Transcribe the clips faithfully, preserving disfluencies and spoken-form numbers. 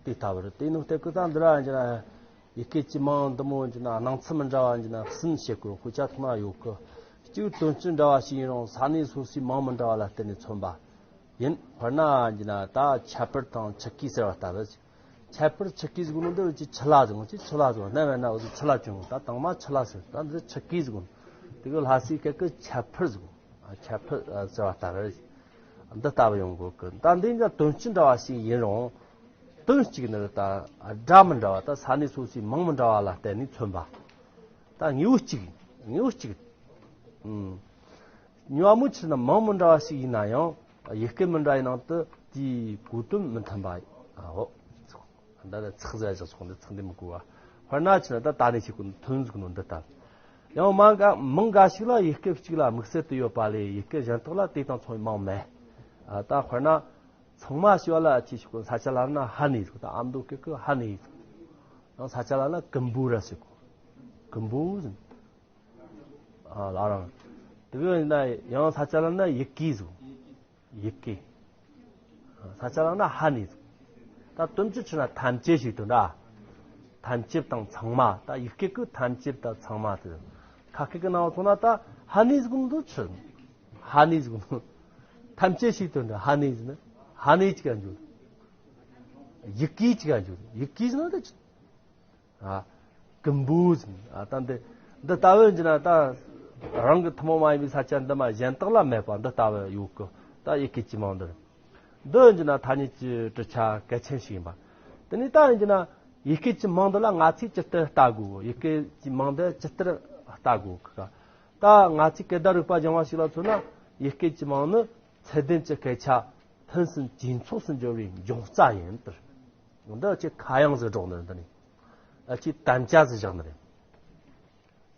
དེ་ལྟ་བུ་རེད། དེ་ནང་བསྟན་གི་ད་འདི་ར་ཡིན་ན་ཡི་གེ་གི་མིང་འདི་མོ་ཡིན་ན་སྣང་ཚུལ་མི་འདྲ་བ་ཡིན་ན་གསུམ་བཤད་དགོས། དཔེ་ཆ་ཐོག་ན་ཡོད་གི། གཅིག་དོན་སྤྱི་འདྲ་བ་ཞིག་ཡིན་རུང་ས་གནས་སོ་སོའི་མིང་མི་འདྲ་བ་ལ་བརྟེན་ནས་མཚོན་པ་ཡིན། དཔེར་ན་ཡིན་ན་ད་ཁྱད་པར་དང་ཆུ་སྐྱེས་ཟེར་བ་ལྟ་བུ། ཁྱད་པར་ཆུ་སྐྱེས་ཟེར་གོ་ནོ་འདི་འུ་ཅི་ཆུ་ལ་ཟེར་གོ། ཅི་ཆུ་ལ་ཟེར་གོ་ན། བས་ན་འུ་ཅི་ཆུ་ལ་བྱུང་། ད་དང་མ་ཆུ་ལ་ཟེར། ད་འདི་ཆུ་སྐྱེས་ཟེར་གོ་ནོ། དེ་གི་ལྷ་སའི་སྐད་གི་ཁྱད་པར་ཟེར་གོ། ཨ། ཁྱད་པར་ཟེར་བ་ལྟ་བུ། འདི་ལྟ་བུ་ཡོང་དགོས་གི། ད་འདི་ཡང་དོན་སྤྱི་འདྲ་བ་ཞིག་ཡིན་རུང་། དོན་གཅིག་ནི་རེད། ད་སྒྲ་མི་འདྲ་བ། ད་ས་གནས་སོ་སོའི་མིང་མི་འདྲ་བ་ལ་བརྟེན་ནས་མཚོན་པ། ད་དངོས་པོ་གཅིག་དངོས་པོ་གཅིག་ཨུམ། ཉོ་བ་མོ་ཆི་ན་མིང་མི་འདྲ་བ་ཞིག་ཡིན་ན་ཡང་ཡི་གེ་མི་འདྲ་བའི་ནང་དུ་དེའི་གོ་དོན་མི་མཐུན་པ། ཨ་འོ། ད་ནི་ཚེག་ཟ་བཞག་ཆོག་འདི་ཚེག་འདི་མི་དགོས་པ། དཔེར་ན་ཆི་ན་ད་ད་ནི་ཞིག་གོ་ཐོན་ཟིག་ནོ་འདི་ལྟ། ཡང་མ་འགའ་མིང་འགའ་ཞིག་ལ་ཡི་གེ་གཅིག་ལ་དམིགས་བསལ་དུ་ཡོད་པ་ལས་ཡི་གེ་གཞན་དག་ལ་དེ་དང་མཚུངས་པའི་མིང་མེད། ཨ། ད་དཔེར་ན་ཚང་མ་ཞེས་པ་ལ་ཅི་ཞིག་གོ། ས་ཆ་ལ་ན་ཧ་ནི་ཟིག་ད་ཨ་མདོ་སྐད་གི་ཧ་ནི་ཟིག་ཡང་ས་ཆ་ལ་ན་ཀུམ་བུ་ར་ཟེར་གོ། ཀུམ་བུ་ཟེར། ཨ། ལ་རང་། དེ་གི་ཡིན་ན་ཡང་ས་ཆ་ལ་ན་ཡི་གེ་ཟེར། ཡི་གེ། ས་ཆ་ལ་ན་ཧ་ནི་ཟེར། ད་དོན་གཅིག་ཆི་ན་ཐམས་ཅད་ཞིག་དོན་འདྲ། ཐམས་ཅད་དང་ཚང་མ། ད་ཡི་གེ་གི་ཐམས་ཅད་དང་ཚང་མ་དེ། ཁ་སྐད་གི་ནང་ཚོ་ན་ད་ཧ་ནི་ཟེར་གོ་ནོ་ཆི། ཧ་ནི་ཟེར་གོ་ནོ། ཐམས་ཅད་ཞིག་དོན་འདྲ། ཧ་ནི་ཟེར་ན་ཧ་ནི་ཅིག་ག་འཇུག་ཡི་གེ་ཅིག་ག་འཇུག་ཡི་གེ་ཟེར་ན་ད་ཆི། ཨ། ཀུམ་བུ་ཟེར། ཨ། ད་འདི་འདི་ལྟ་བུ་ཡིན་ན་ད་རང་གི་ཐུན་མོང་མ་ཡིན་པའི་ས་ཆ་འདི་མ་གཞན་དག་ལ་མེད་པ་འདི་ལྟ་བུ་ཡོད་གི། ད་ཡི་གེ་གི་མིང་འདི་རེད། འདི་ཡིན་ན་ཐ་སྙད་ཀྱི་གྲུབ་ཆ་གལ་ཆེན་ཞིག་ཡིན་པ། དེ་ནས་ད་ཡིན་ན་ཡི་གེ་གི་མིང་འདི་ལ་ང་ཚོས་ཇི་ལྟར་ལྟ་དགོས། ཡི་གེ་གི་མིང་འདི་ཇི་ལྟར་ལྟ་དགོས་གི། ད་ང་ཚོས་སྐད་བརྡ་རིག་པ་སྦྱང་བ་ཞིག་ལ་མཚོན་ན་ཡི་གེ་གི་མིང་ནི་ཚད་ལྡན་གྱི་སྐད་ཆ་ཕུན་སུམ་ཇེ་ཚོགས་སུ་འགྱུར་བའི་འབྱུང་རྩ་ཡིན་ཏེ། འདི་ཅི་ཁ་གཡང་ཟིག་སྒྲོག་ནི་འདི་ནི། ཨ། ཅི་དམ་བཅའ་ཟིག་བཞག་ནི་རེད།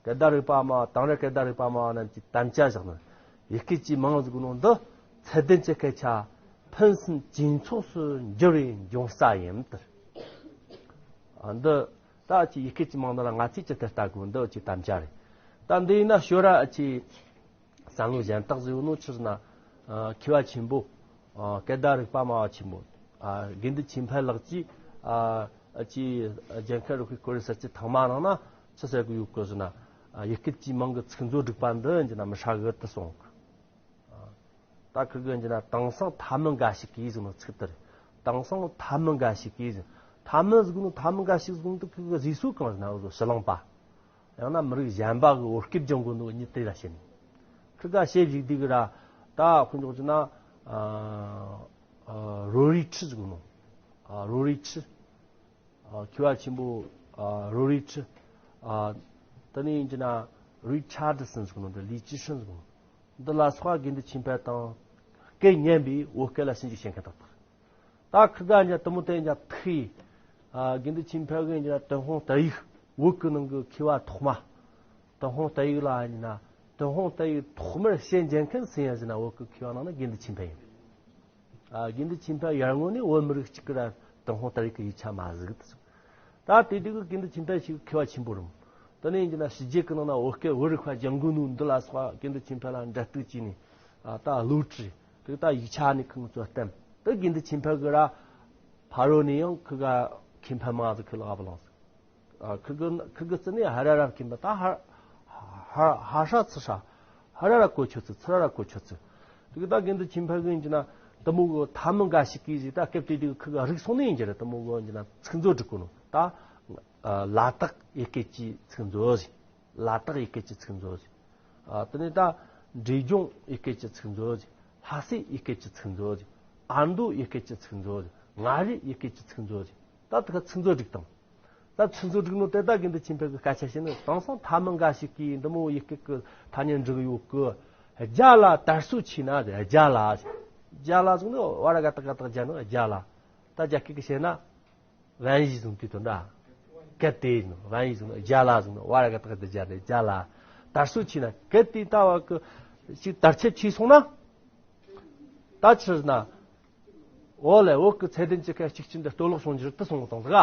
སྐད་བརྡ་རིག་པ་མ་དེང་རབས་སྐད་བརྡ་རིག་པ་མ་རྣམས་ཀྱི་དམ་བཅའ་བཞག་ནི། ཡི་གེ་གི་མིང་ཟེར་གོ་ནོ་འདི་ཚད་ལྡན་གྱི་སྐད་ཆ་ཕུན་སུམ་ཇེ་ཚོགས་སུ་འགྱུར་བའི་འབྱུང་རྩ་ཡིན་ཏེ། ཨ། འདི་ད་ཅི་ཡི་གེ་གི་མིང་འདི་ལ་ང་ཚོས་ཇི་ལྟར་ལྟ་དགོས། འདི་ཅི་དམ་བཅའ་རེད། ད་འདི་ཡིན་ན་ཞོར་ར་ཅི་བསམ་བློ་གཞན་དག་ཟེར་བ་ནོ་ཆི་ཟེར་ན། ཨ། མཁས་པ་ཆེན་པོ། ཨ། སྐད་བརྡ་རིག་པ་སྨྲ་བ་ཆེན་པོ། ཨ། དགེ་འདུན་ཆོས་འཕེལ་ལགས་ཀྱིས། ཨ། ཅིག་རྒྱལ་མཁན་རིན་པོ་ཆེའི་སྐོར་རེ་ཟེར་གྱི་ཐེངས་མ་ནང་ན་ཆི་ཟེར་གི་ཡོད་གི་ཟེར་ན། ཨ། ཡི་གེ་གི་མིང་གི་ཚིག་མཛོད་སྒྲིག་པ་འདི་ཡིན་ན་མི་ཧྲ་གི་དེ་གསུངས་གི། ཨ། ད་ཁི་གི་ཡིན་ན་དེང་སང་ཐ་མི་འགའ་ཞིག་གིས་ཟེར་ནོ་ཚིག་དེ་རེད། དེང་སང་ཐ་མི་འགའ་ཞིག་གིས་ཟེར། ཐ་མི་ཟེར་གོ་ནོ་ཐ་མི་འགའ་ཞིག་ཟེར་གོ་ནོ་དེ་ཁི་གི་རྗེས་སུ་གང་ཟེར་ན་འུ་ཟོ་ཕྱི་གླིང་པ། ཡང་ན་མི་རིགས་གཞན་པ་གི་བོད་སྐད་སྦྱོང་གོ་ནོ་གཉིས་དེ་ལ་བཤད་ནས། ཁི་ག་བཤད་བཞིག་དུས་གི་ར། ད་དཔེ་འཇོག་བྱས་ན། ཨ། ཨ། རོ་རི་ཁྲི་ཟེར་གོ་ནོ། ཨ། རོ་རི་ཁྲི། ཨ། མཁས་པ་ཆེན་པོ། ཨ། རོ་རི་ཁྲི། ཨ། དེ་ནས་ཡིན་གྱི་ན་རི་ཆར་ཌི་སན་ཟེར་གོ་ནོ། འདི་ལི་ཅི་ཧྲན་ཟེར་གོ་ནོ། འདི་ལ་སོགས་དགེ་འདུན་ཆོས་འཕེལ་དང་སྐད་སྙན་པའི་བོད་སྐད་ལ་ཞིབ་འཇུག་བྱེད་མཁན་དག་དག་ད་ཁི་ག་ཉ་དུ་མོ་དེ་ཉ་ཐི། ཨ། དགེ་འདུན་ཆོས་འཕེལ་གི་ཉ་ཏུན་ཧོང་ཏ་ཡིག་བོད་ཀྱི་ནང་གི་མཁས་པ་ཐོག་མ། ཏུན་ཧོང་ཏ་ཡིག་ལ་ཉི་ན་ཏུན་ཧོང་ཏ་ཡིག་ཐོག་མར་བཤད་མཁན་སུ་ཡིན་ཟེར་ན་བོད་ཀྱི་མཁས་པ་ནང་ན་དགེ་འདུན་ཆོས་འཕེལ་ཡིན། ཨ། དགེ་འདུན་ཆོས་འཕེལ་ཡར་སྔོན་ནས་བོད་མི་རིགས་གཅིག་གི་ར་ཏུན་ཧོང་ཏ་ཡིག་གི་ཡིག་ཆ་མ་གཟིགས། ད་དེ་དུས་ཀྱི་དགེ་འདུན་ཆོས་འཕེལ་ཞིག་མཁས་པ་ཆེན་པོ་རེད། དེ་ནས་ཡིན་ན་ཕྱི་རྒྱལ་གྱི་ནང་ན་བོད་སྐད་བོད་རིག་པ་སྦྱང་དགོས་ནོ་འདི་ལ་སོགས་དགེ་འདུན་ཆོས་འཕེལ་ལ་འབྲེལ་གཏུག་བྱས་ནས། ཨ། ད་བློ་གྲོས་དེ་ད་ཡིག་ཆ་ནས་ཁོང་ཚོ་བསྟན། དེ་དགེ་འདུན་ཆོས་འཕེལ་གི་ར་ཕ་རོལ་ནས་ཡང་ཁི་ག་མཁས་པ་མང་ཟིག་ཁི་ལ་ཨ་བ་ལང་ཟིག་ཨ། ཁི་གི་ཁི་གི་རྩི་ནས་ཧ་ར་ར་མཁས་པ་ད་ཧ་ཧ་ཧ་ཧྲ་ཚི་ཧྲ། ཧ་ར་ར་གོ་ཆོད་ཚི། ཚི་ར་ར་གོ་ཆོད་ཚི། དེ་གི་ད་དགེ་འདུན་ཆོས་འཕེལ་གི་ཡིན་གྱི་ན་དུ་མོ་གི་ཐ་མི་འགའ་ཞིག་གིས་ཟིག་ད་སྐབས་དེ་དུས་ཁི་ག་རིག་སོང་ནི་ཡིན་གྱི་རེད། དུ་མོ་གི་ཡིན་གྱི་ན་ཚིག་མཛོད་སྒྲིག་གོ་ནོ་ད། ཨ། ལ་དྭགས་ཡི་གེ་གི་ཚིག་མཛོད་ཟིག་ལ་དྭགས་ཡི་གེ་གི་ཚིག་མཛོད་ཟིག་ཨ། དེ་ནས་ད་འབྲས་ལྗོངས་ཡི་གེ་གི་ཚིག་མཛོད་ཟིག་ལྷ་སའི་ཡི་གེ་གི་ཚིག་མཛོད་ཟིག་ཨ་མདོ་ཡི་གེ་གི་ཚིག་མཛོད་ཟིག་མངའ་རིས་ཡི་གེ་གི་ཚིག་མཛོད་ཟིག་ད་དེ་ག་ཚིག་མཛོད་སྒྲིག་དང་། ད་ཚིག་མཛོད་སྒྲིག་ནོ་དེ་ད་དགེ་འདུན་ཆོས་འཕེལ་གི་སྐད་ཆ་བཤད་ནི་དེང་སང་ཐ་མི་འགའ་ཞིག་གིས་འདི་མོ་ཡི་གེ་གི་ཐ་སྙད་འབྲི་གི་ཡོད་གི། རྒྱ་ལ་དར་སྲོལ་ཆེ་ན་རྒྱ་ལ། རྒྱ་ལ་ཟེར་ནི་བ་ར་ག་ཏ་ག་ཏ་རྒྱ་ནི་རྒྱ་ལ། ད་རྒྱ་སྐད་གི་བཤད་ན། བན་ཡི་ཟུང་དུས་དོན་འདྲ། གལ་ཏེ་ནི་བན་ཡི་ཟུང་ན་རྒྱ་ལ་ཟུང་ན་བ་ར་ག་ཏ་ག་ཏ་རྒྱ་རེད། རྒྱ་ལ། དར་སྲོལ་ཆེ་ན་གལ་ཏེ་ལྟ་བ་གི་ཞིག་དར་ཁྱབ་ཆེ་སོང་ན། ད་ཕྱིར་ན། འོ་ལེ་བོད་ཀྱི་ཚད་ལྡན་གྱི་སྐད་གཅིག་གྱུར་འདི་གཏོར་བརླག་སོང་རྒྱུར་དུ་སོང་དང་དག་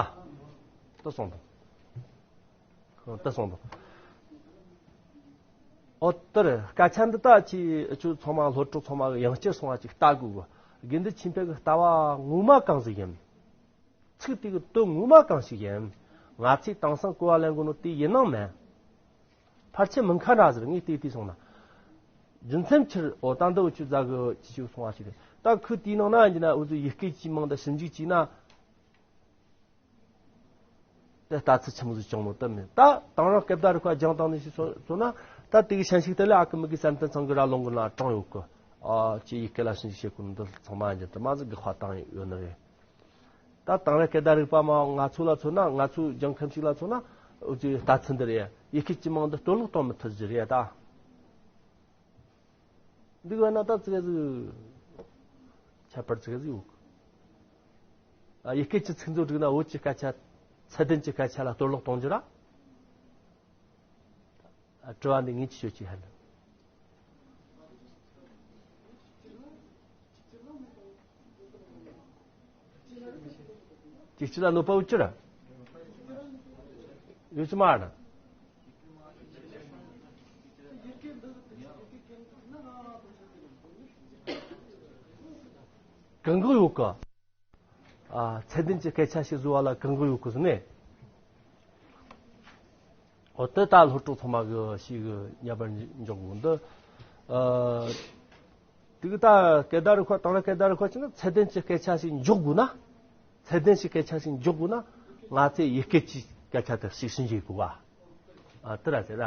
དུ་སོང་དང་། དུ་སོང་དང་། འོ་དེར་སྐད་ཆ་འདི་ད་ཅི་ཁྱོད་ཚང་མ་སློབ་གྲོགས་ཚང་མ་གི་ཡང་བསྐྱར་སོང་བ་ཅིག་ལྟ་དགོས་གི། དགེ་འདུན་ཆོས་འཕེལ་གི་ལྟ་བ་ངོ་མ་གང་ཟིག་ཡིན། ཚིག་དེ་གི་དོན་ངོ་མ་གང་ཞིག་ཡིན། ང་ཚོས་དེང་སང་གོ་བ་ལེན་དགོས་ནོ་དེ་ཡིན་ནམ་མིན། ཕལ་ཆེར་མི་ཁ་འདྲ་ཟེར། ངས་བལྟས་བལྟས་སོང་ན། རྒྱུ་མཚན་ཕྱིར་འོ་ད་འདི་འུ་ཆུ་རྫ་གི་ཅི་ཅིག་སོང་བ་ཞིག་རེད། ད་ཁོས་དེའི་ནང་ན་ཡིན་ན་འུ་ཚོ་ཡི་གེ་ཇི་མིང་དང་ཞིབ་འཇུག་བྱས་ན། དེ་ལྟ་ཚུལ་ཆི་མོ་ཟིག་བྱུང་ནོ་དེ་མིན། ད་དེང་རབས་སྐད་བརྡ་རིག་པ་སྦྱངས་བཏང་ནས་ཞིག་སོང་ན། ད་དེ་གི་ཞན་ཞིག་དེ་ལས་ཨ་ཁུ་མི་གི་བསམ་གཏན་ཚང་གི་ར་ལུང་གི་ནང་དྲངས་ཡོད་གི། ཨ་ཅེ་ཡི་གེ་ལ་ཞིབ་འཇུག་བྱེད་དགོས་ནོ་འདི་ཚང་མ་ཡིན་དུ་མ་ཟིག་གི་དཔའ་བཏང་ཡོད་ནི་རེད། ད་དེང་རབས་སྐད་བརྡ་རིག་པ་མ་ང་ཚོ་ལ་མཚོན་ན། ང་ཚོའི་སྦྱང་མཁན་ཞིག་ལ་མཚོན་ན། འུ་ཚོའི་ལྟ་ཚུལ་འདི་རེད། ཡི་གེ་ཇི་མིང་འདི་སྟོར་ལོག་གཏོང་མི་ཐུབ་ཟིག་རེད་ད། འདི་བས་ན་ད་ཙི་གེ་ཟིག་ཁྱད་པར་ཙི་གེ་ཟིག་ཡོད་གི། ཨ་ཡི་གེ་གི་ཚིག་མཛོད་བསྒྲིགས་ན་བོད་ཀྱི་སྐད་ཆ། ཚད་ལྡན་གྱི་སྐད་ཆ་ལ་སྟོར་ལོག་གཏོང་རྒྱུ་ར། ཨ་དྲི་བ་འདི་ངས་ཅི་ཤོད་ཅིག་ཧ་ལ། ཅིག་ཅི་ལ་གནོད་པ་ཡོད་ཅི་ར། ཡོད་ཅི་མ་ར། གང་གི་ཡོད་གི། ཨ་ཚད་ལྡན་གྱི་སྐད་ཆ་ཞིག་བཟོ་བ་ལ་གང་གི་ཡོད་གི་ཟེར་ནས། འོ་དེ་ད་སློབ་ཕྲུག་ཚང་མ་གི་ཞིག་གི་ཉམས་པར་འཇོག་དགོས་འདི། ཨ་དེ་གི་ད་སྐད་བརྡ་རིག་པ་དང་ར་སྐད་བརྡ་རིག་པ་བྱས་ན་ཚད་ལྡན་གྱི་སྐད་ཆ་ཞིག་འཇོག་དགོས་ན། ཚད་ལྡན་གྱི་སྐད་ཆ་ཞིག་འཇོག་དགོས་ན། ང་ཚོས་ཡི་གེ་གི་སྐད་ཆ་དེ་ཞིབ་ཞིབ་བྱེད་དགོས་པ། ཨ་དེ་ར་ཟེར་ར།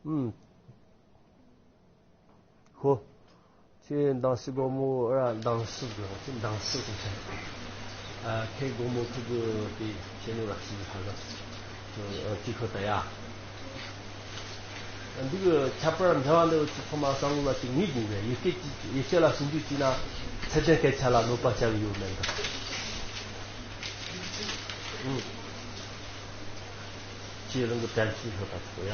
ཨུམ། ཧོ། ཁྱེད་མདང་ཞིག་དགོང་མོ་ར་མདང་ཞིག་དགོང་ཁྱེད་མདང་ཞིག་དགོང་ཁྱེད། ཨ་ཁྱེད་དགོང་མོ་ཁུ་གུ་དེ་ཁྱེད་ནུ་ར་ཞིག་ཧ་ག་ཅི་ཁོ་ད་ཡ། འདི་གི་ཁྱད་པར་འབྲེལ་བ་འདི་ཚོ་ཚང་མ་བསམ་བློ་ལ་ཅིག་ངེས་དགོས་གི། ཡི་གེ་ཅིག་ཡི་གེ་ལ་ཞིབ་འཇུག་བྱས་ན་ཚད་ལྡན་སྐད་ཆ་ལ་གནོད་པ་བྱ་གི་ཡོད་མེད་འདི། ཨུམ། ཁྱེད་རང་གི་དྲན་ཤེས་ཤོད་པ་ཞིག་ཡ།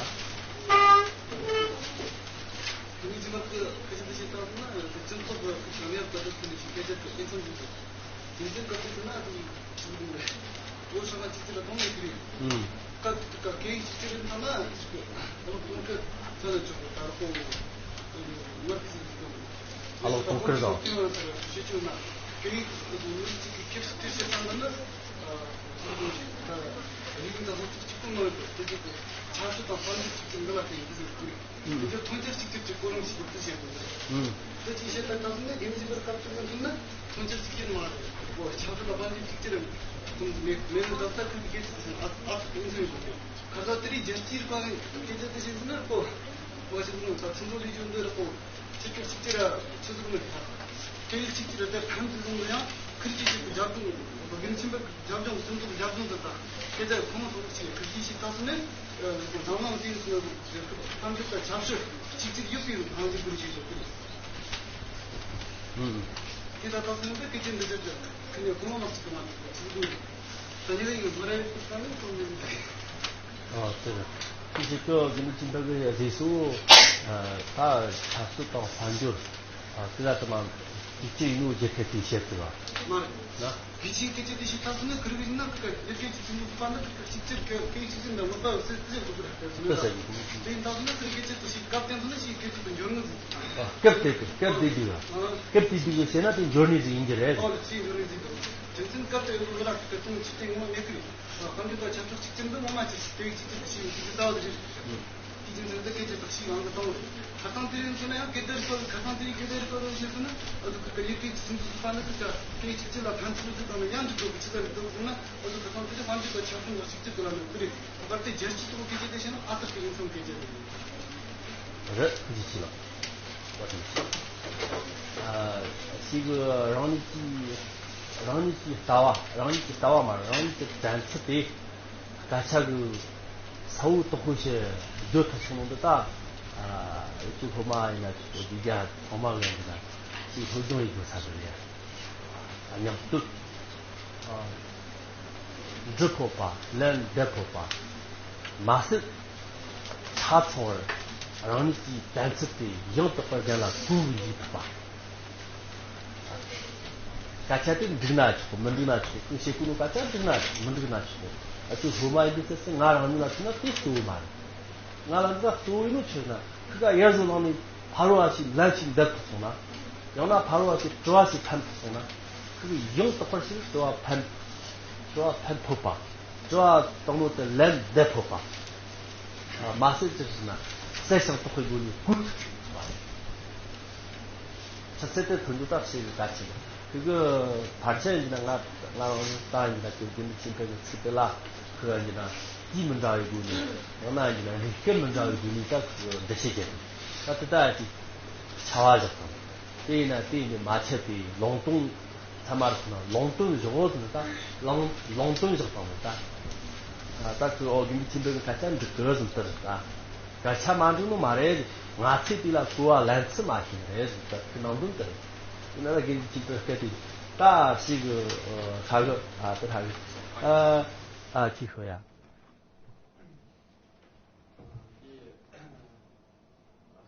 དེ་ནས་རྗེས་མ་ཁོས་སྐད་ཆ་འདི་བཤད་སྟངས་ན་སྤྱི་ཚོགས་ཀྱི་ཁོ་ཞང་ཡབ་ད་ལྟ་ཁོ་ནས་ཞིག་སྐད་ཆ་དེ་དཔེ་མཚོན་འདུག་དེ་འདྲའི་སྐབས་དེ་ན་དེ་ནས་ལོ་ཧྲ་མ་ཅི་ཅི་ལ་གཏོང་ནས་ཀྱི་རེད། ཨུམ། སྐབས་དེ་དུས་ཀ་སྐད་ཡིག་སྤྱི་ཚོགས་ཐ་ན་ཅིག་ཨ་ལོ་གཏོང་གི་ཚ་ལ་ཆོག་གི་ད་ར་ཁོ་མར་ཁི་ཟིག་གཏོང་གི་ཨ་ལོ་གཏོང་ཁུར་དང་། ཤེས་ཆུ་ན་སྐད་ཡིག་དེ་ཚོ་མི་གཅིག་གི་སྐད་ཤུགས་དེ་བཤད་སྟངས་ན། རིག་གནས་སློབ་ཕྲུག་གཅིག་པུ་མ་ཡིན་པར་དེ་ཚོ་གི་ཆབ་སྲིད་དང་དཔལ་འབྱོར་གཅིག་གྱུར་འདི་ལ་བརྟེན་ཡོད་ཟེར་གི་རེད། དེ་ཚོ་མཐུན་སྦྱོར་གཅིག་གྱུར་གྱི་གོ་རིམ་ཞིག་གི་བརྩི་བྱེད་དགོས་ཟེར། དེ་ཅིག་བཤད་པ་ཙམ་ནས་དགེ་མི་ཞིག་པར་སྐབས་དེ་ཚོ་མཐུན་ན་མཐུན་སྦྱོར་གཅིག་གྱུར་མ་རེད། ཆབ་སྲིད་དང་དཔལ་འབྱོར་གཅིག་གྱུར་མེད་མེད་ནི་ད་ལྟ་ཁོང་གི་སྐད་ཆ་དེ་ཚོ་ཨ་ཨ་ཁུ་དེ་ཚོ་ཡོད་གི་རེད། ཁ་ས་དེ་རིང་རྒྱལ་སྤྱིའི་སྐོར་ནས་སྐད་ཆ་དེ་བཤད་ཟིན་ན་ཁོ་བ་ཞིག་ནང་ད་ཁྲིམས་བཟོ་ལས་རྒྱུ་འདི་རེད་ཁོ། སྤྱི་སྐད་གཅིག་གྱུར་ཆི་ཟིག་མི་རེད། སྐད་ཡིག་གཅིག་གྱུར་དེ་ཕན་ཚུན་ཚོད་ཡང་ཁུར་གྱིས་ཞིག་རྒྱབ་ལྗོངས་རྒན་ཆེན་པོའི་རྒྱབ་ལྗོངས་སུན་ཚོགས་རྒྱབ་ལྗོངས་དེ་དང་སྐད་ཆ་ཁོང་ཚོ་ཞིག་ཁུར་གྱིས་ཞིག་ད་སོ་ནས་འཛམ་གླིང་དེའི་སོ་ནས་གཏམ་རྒྱུད་དང་ཆབ་སྲིད་གཅིག་གྱུར་ཡོད་པའི་ཧང་ཅི་པུར་ཞིག་ཞོག་གི་རེད། དེ་ད་ད་སོ་ནས་སྐད་ཆ་འདི་ཚོ་ཁུར་ནས་ཁོང་མ་ཞིག་གི་མ་ཐུག་ཆི་ཟིག་མི་རེད། ད་ཉི་རེ་ཡིན་མི་རེད་ད་ནི་ཁོང་ནས་མི་རེད། ཨ་དེ་རེད། དེ་ཞིག་ཏུ་རྒྱུན་དུ་ཅི་འདྲ་གི་རྗེས་སུ་ད་ཆབ་སྲིད་དང་དཔལ་འབྱོར། ཨ་དེ་ལ་དུ་མ་དུས་ཚོད་ཡིན་ནོ་རྒྱལ་ཁབ་དེའི་བཤད་ཚུལ་བ། མ་རེད། ན། དེ་ཕྱིའི་སྐད་ཆ་དེ་ཞིག་ཐག་སོང་ན་ཁུར་གི་ཡིན་ན་ཁུར་གི་ཡི་གེ་ཅིག་ཚིག་འདུག་པ་ན་ཁུར་གི་གཅིག་ཅར་གི་སྐད་ཅིག་ཅིག་འདི་མི་ལྟ་བ་སེ་སེ་འགྲོ་གི་རེད་ཟེར་ན། དེ་ཡིན་ཐག་སོང་ན་ཁུར་གི་སྐད་ཆ་དེ་ཞིག་སྐབས་དེ་ཚོ་ན་ཞིག་སྐད་ཆ་དེ་འབྱོར་ངེས་ཟིག་ཨ་སྐབས་དེ་དུས་སྐབས་དེ་དུས་ལ་སྐབས་དེ་དུས་ལ་བཤད་ན་དེ་འབྱོར་ངེས་ཟིག་ཡིན་གྱི་རེད། ཨོ་ལ་ཅིག་འབྱོར་ངེས་ཟིག་འདུག་དེ་ཚོ་སྐབས་དེ་ཡོད་མི་ལ་ཁུར་གི་གཏོང་ཅི་སྟེ་ངོ་མེད་གི་རེད། དཔལ་འབྱོར་དང་ཆབ་སྲིད་གཅིག་གྱུར་འདི་ངོ་མ་ཅིག་སྟེགས་གཅིག་གྱུར་ཞིག་ཡིན་གྱི་རྩ་བ་རེད། དེ་རྒྱུ་མཚན་དེ་སྐད་ཆ་དག་ཞིག་ཡང་གི་བཏང་བ་རེད། ཁ་སང་དེ་རིང་མཚོན་ན་ཡང་སྐད་བརྡ་རིག་པ་ཁ་སང་དེ་རིང་སྐད་བརྡ་རིག་པ་རེད་ཞེས་ཟེར་ན་ཨ་ཟུག་གི་ཡི་གེ་གཅིག་ཚིག་འདི་ཟུག་པ་ནི་ཁི་ཆ་སྐད་གཅིག་གཅིག་ལ་ཕན་ཚུན་ཚོད་དང་ནི་ཡང་འགྲིག་དགོས་གི་ཆི་ཟེར་རེད་འདུག་ཟེར་ན་ཨ་ཟུག་ཁ་སང་དེ་རིང་དཔལ་འབྱོར་དང་ཆབ་སྲིད་ལ་གཅིག་གྱུར་དུ་ལ་ནི་དེ་རེད། བར་དེ་རྒྱལ་སྤྱི་ཐོག་སྐད་ཆ་དེ་བཤད་ན་ཨ་སྟག་གི་ཡིན་སོང་སྐད་ཆ་དེ་རེད། རེད་འདི་ཅི་ལ། བ་དེ་ཅི། ཨ་ཞིག་རང་ཉིད་ཀྱི་རང་ཉིད་ཀྱི་ལྟ་བ་རང་ཉིད་ཀྱི་ལྟ་བ་མ་རེད། རང་ཉིད་ཀྱི་དྲན་ཚུལ་དེ་སྐད་ཆ་གི་ས་བོ་དོག་པོ་ཞིག་བརྗོད་ཐུབ་སོང་ནོ་འདི་ད། ཨ་ཅིག་སློབ་མ་ཡིན་ན་ཅིག་དགེ་རྒན་ཚང་མ་གི་ཡིན་ན་ཅིག་སློབ་སྦྱོང་ཡེད་དགོས་ས་རེད། ཨ་སྙིང་སྟོབས། ཨ་འབྲི་ཕོད་པ། ལན་འདེབས་ཕོད་པ། མ་ཟད་ཆ་ཚང་བར་རང་ཉིད་ཀྱི་དྲན་ཚུལ་དེ་ཡང་དག་པར་གཞན་ལ་གོ་བར་བྱེད་ཐུབ་པ། སྐད་ཆ་དེ་འགྲིག་ན་ཆོག་མི་འགྲིག་ན་ཆོག་ཁོས་བཤད་གོ་ནོ་སྐད་ཆ་འགྲིག་ན་ཆོག་མི་འགྲིག་ན་ཆོག་ཨ་ཅོ་སློབ་མ་ཡིན་དུས་ཚོད་ཚོད་ང་རང་ཉིད་ལ་མཚོན་ན་དེ་གཙོ་བོ་མ་རེད། ང་ལ་འདི་གཙོ་བོ་ཡིན་ནོ་ཆི་ཟེར་ན་ཁི་ག་ཡར་བཟོ་ནང་ནས་ཕ་རོལ་བ་ཞིག་ལན་ཞིག་འདེབས་ཐུབ་སོང་ན། ཡང་ན་ཕ་རོལ་བ་ཞིག་དྲི་བ་ཞིག་འཐེན་ཐུབ་སོང་ན། ཡང་དག་པར་ཞིག་དྲི་བ་ཕན། དྲི་བ་ཕན་ཐོགས་པ། དྲི་བ་དང་པོ་དེ་ལན་འདེབས་ཕོད་པ། མ་ཟད་ཅི་ཟེར་ན་གསལ་ཞིང་དག་པའི་སྒོ་ནས་བཀོད་པ། ཆུ་ཚད་དེ་ཐོན་རྒྱུ་ད་ཞེ་གི་གལ་ཆེ། དེ་གི་ཕལ་ཆེར་ཡིན་ན་ང་ང་རང་ད་ཡིན་ན་དེ་དགེ་འདུན་ཆོས་འཕེལ་གི་ཚིག་དེ་ལ་ཁོ་ཡིན་ན་དུས་མི་འདྲ་བའི་སྒོ་ནས་ཡང་ན་ཡིན་ན་རིགས་སྐལ་མི་འདྲ་བའི་སྒོ་ནས་ད་ཁོ་འགྲེལ་བཤད་བརྒྱབ། ད་དེ་ད་ཅིག་བྱ་བ་བཞག་དང་། དེ་ཡིན་ན་དེ་ཡིན་ནི་མ་ཆད་པའི་ལུང་སྟོང་ཚད་མ་རེད་ཟེར་ན་ལུང་སྟོན་བཞག་ཟེར་ན་ད་ལུང་ལུང་སྟོན་བཞག་དང་ད། ད་ཁོས་ཨོ་དགེ་འདུན་ཆོས་འཕེལ་གི་སྐད་ཆ་འགྲིག་གི་ཟེར་ལྟར་ད། སྐད་ཆ་མ་འགྲིག་ནོ་མ་རེད། ང་ཚོས་དེ་ལ་གོ་བ་ལེན་ཚུལ་མ་ཤེས་ནི་རེད་ཟེར་ལྟར་ཁོའི་ནང་དོན་དེ་རེད། དེ་ན་ད་དགེ་འདུན་ཆོས་འཕེལ་སྐད་དེ་ད་ཞིག་ཧྲ་གི་ཨ་དེ་ཧྲ་གི་ཨ་ཨ་ཅི་ཤོད་ཡ། ཨ་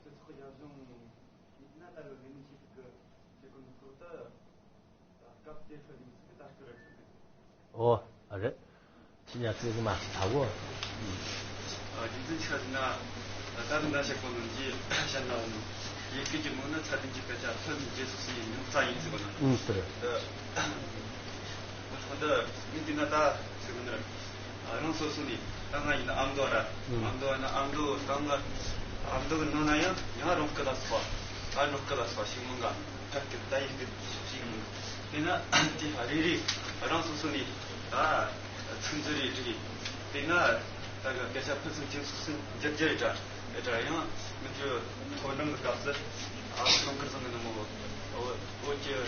ཚོགས་རྒྱབ་ལྗོངས་ཡིན་ན་ད་ལོ་ལས་མི་བྱེད་ཐུབ་གི་ཞེས་གོ་ནི་ཚོ་ད་སྐབས་དེ་ཚོ་ཡིན་ཚུལ་གྱི་ལྟ་སྐུལ་རེ་ཞུ་གི། ཨོ་ཨ་རེད། ཁྱེད་ཉག་ཚིག་གི་མ་ཞིག་ཐག་གོ་རྒྱུ་མཚན་ཆ་ཟིན་ན་ད་ལྟ་འདྲ་བྱེད་གོ་ནོ་འདི་བཤད་ན་ཡི་གེ་གི་མོ་ན་ཚད་ལྡན་གྱི་སྐད་ཆ་ཕུན་སུམ་ཇེ་སོ་སི་ཡིན་ཡང་རྩ་ཡིན་ཟེར་གོ་ན། ཨུ་ཟེར། འོ་ད་མི་དེ་ན་ད་ཟེར་གོ་ནི་རེད། རང་སོ་སོ་ནས་ད་ང་ཡིན་ན་ཨ་མདོ་ར། ཨ་མདོ་ཡིན་ན་ཨ་མདོ་ད་ང་ཨ་མདོ་གི་ནང་ན་ཡང་ཡང་རང་སྐད་ལ་སོགས་ཨ་རང་སྐད་ལ་སོགས་ཤིག་མང་ག་ཕ་སྐད་ད་ཡི་སྐད་ཞིག་མང་། དེ་ན་དེ་རེ་རེ་རང་སོ་སོ་ནས་ད་ཚིག་མཛོད་རེ་རེ་དེ་ན་ད་ག་སྐད་ཆ་ཕུན་སུམ་ཇེ་ཚོགས་སུ་འགྱུར་རྒྱུ་རེད་དྲ་རེད་དྲ་ཡང་མི་ཚོ་མཐོ་འབྲིང་གི་སྐབས་སུ་ཨ་སོང་ཁར་སོང་གི་ནང་མོ་འོ་འོ་ཀྱི།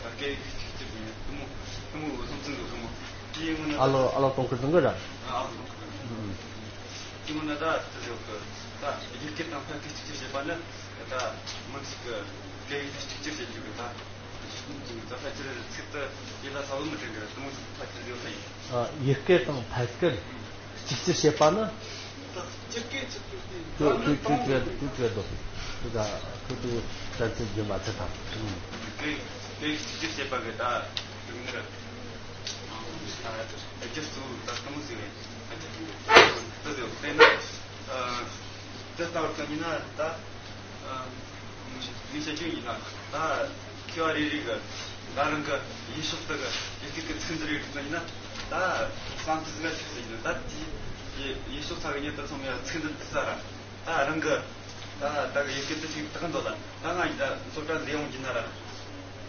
ཨ་སྐད་ཡིག་གཅིག་གྱུར་ཡིན་དུ་མོ་དུ་མོ་སློབ་ཚན་འདུག་དུ་མོ་དེའི་ངོ་ནས་ཨ་ལོ་ཨ་ལོ་གཏོང་ཁུལ་དུ་འགོད་ར། ཨ་ལོ་གཏོང་ཁུལ་དུ་དེའི་ངོ་ནས་ད་དུ་ཡོད་གི་ད་ཡིག་སྐད་དང་ཕ་སྐད་གཅིག་གྱུར་བྱེད་པ་ནི་ད་མི་གཅིག་གི་སྐད་ཡིག་གཅིག་གྱུར་བྱེད་རྒྱུ་གི་ད་ད་ཕལ་ཆེར་ཚིག་ཏུ་ཡིད་ལ་ས་བོ་མི་དྲན་གི་དུ་མོ་ཕལ་ཆེར་ཡོད་ལ་ཡིན། ཡིག་སྐད་དང་ཕ་སྐད་གཅིག་གྱུར་བྱེད་པ་ནི། ཁྱོད་ཁྱོད་ཁྱོད་བྲེལ་ཁྱོད་བྲེལ་འདུག་ཁྱོད་ད་ཁྱོད་དུ་བྲེལ་ཚུལ་རྒྱུ་མ་ཚད་དང་། དེ་དེ་གཅིག་གྱུར་བྱེད་པ་གི་ད་དུང་ནི་རྒྱུ་གཙོ་བོ་ད་གཏོང་ཟིག་རེད། ད་དེ་དེ་ན་དེ་ལྟ་བུར་ག་ཉིན་ན་ད། ངས་བཤད་རྒྱུ་ཡིན་ན་ད་མཁས་པ་རེ་རེ་གི་ད་རང་གི་ཡིག་ཤོག་ཏུ་གི་ཡི་གེ་གི་ཚིག་འདི་རེ་བྲིས་ན་ཡིན་ན་ད་བསམ་ཚུལ་ཟིག་ལ་ཆགས་ཟིན་ཡིན་ད་དེ་ཡིག་ཤོག་ཚ་གི་ཉིད་དུ་ཚང་མས་ཚིག་འདི་འདི་ས་ར་ད་རང་གི་ད་ད་གི་ཡི་གེ་འདི་ཞིག་དག་འདོད་ལ་ད་ང་ཡིན་ད་ཚོགས་གྲྭ་འདི་ཡོང་གི་ན་ར་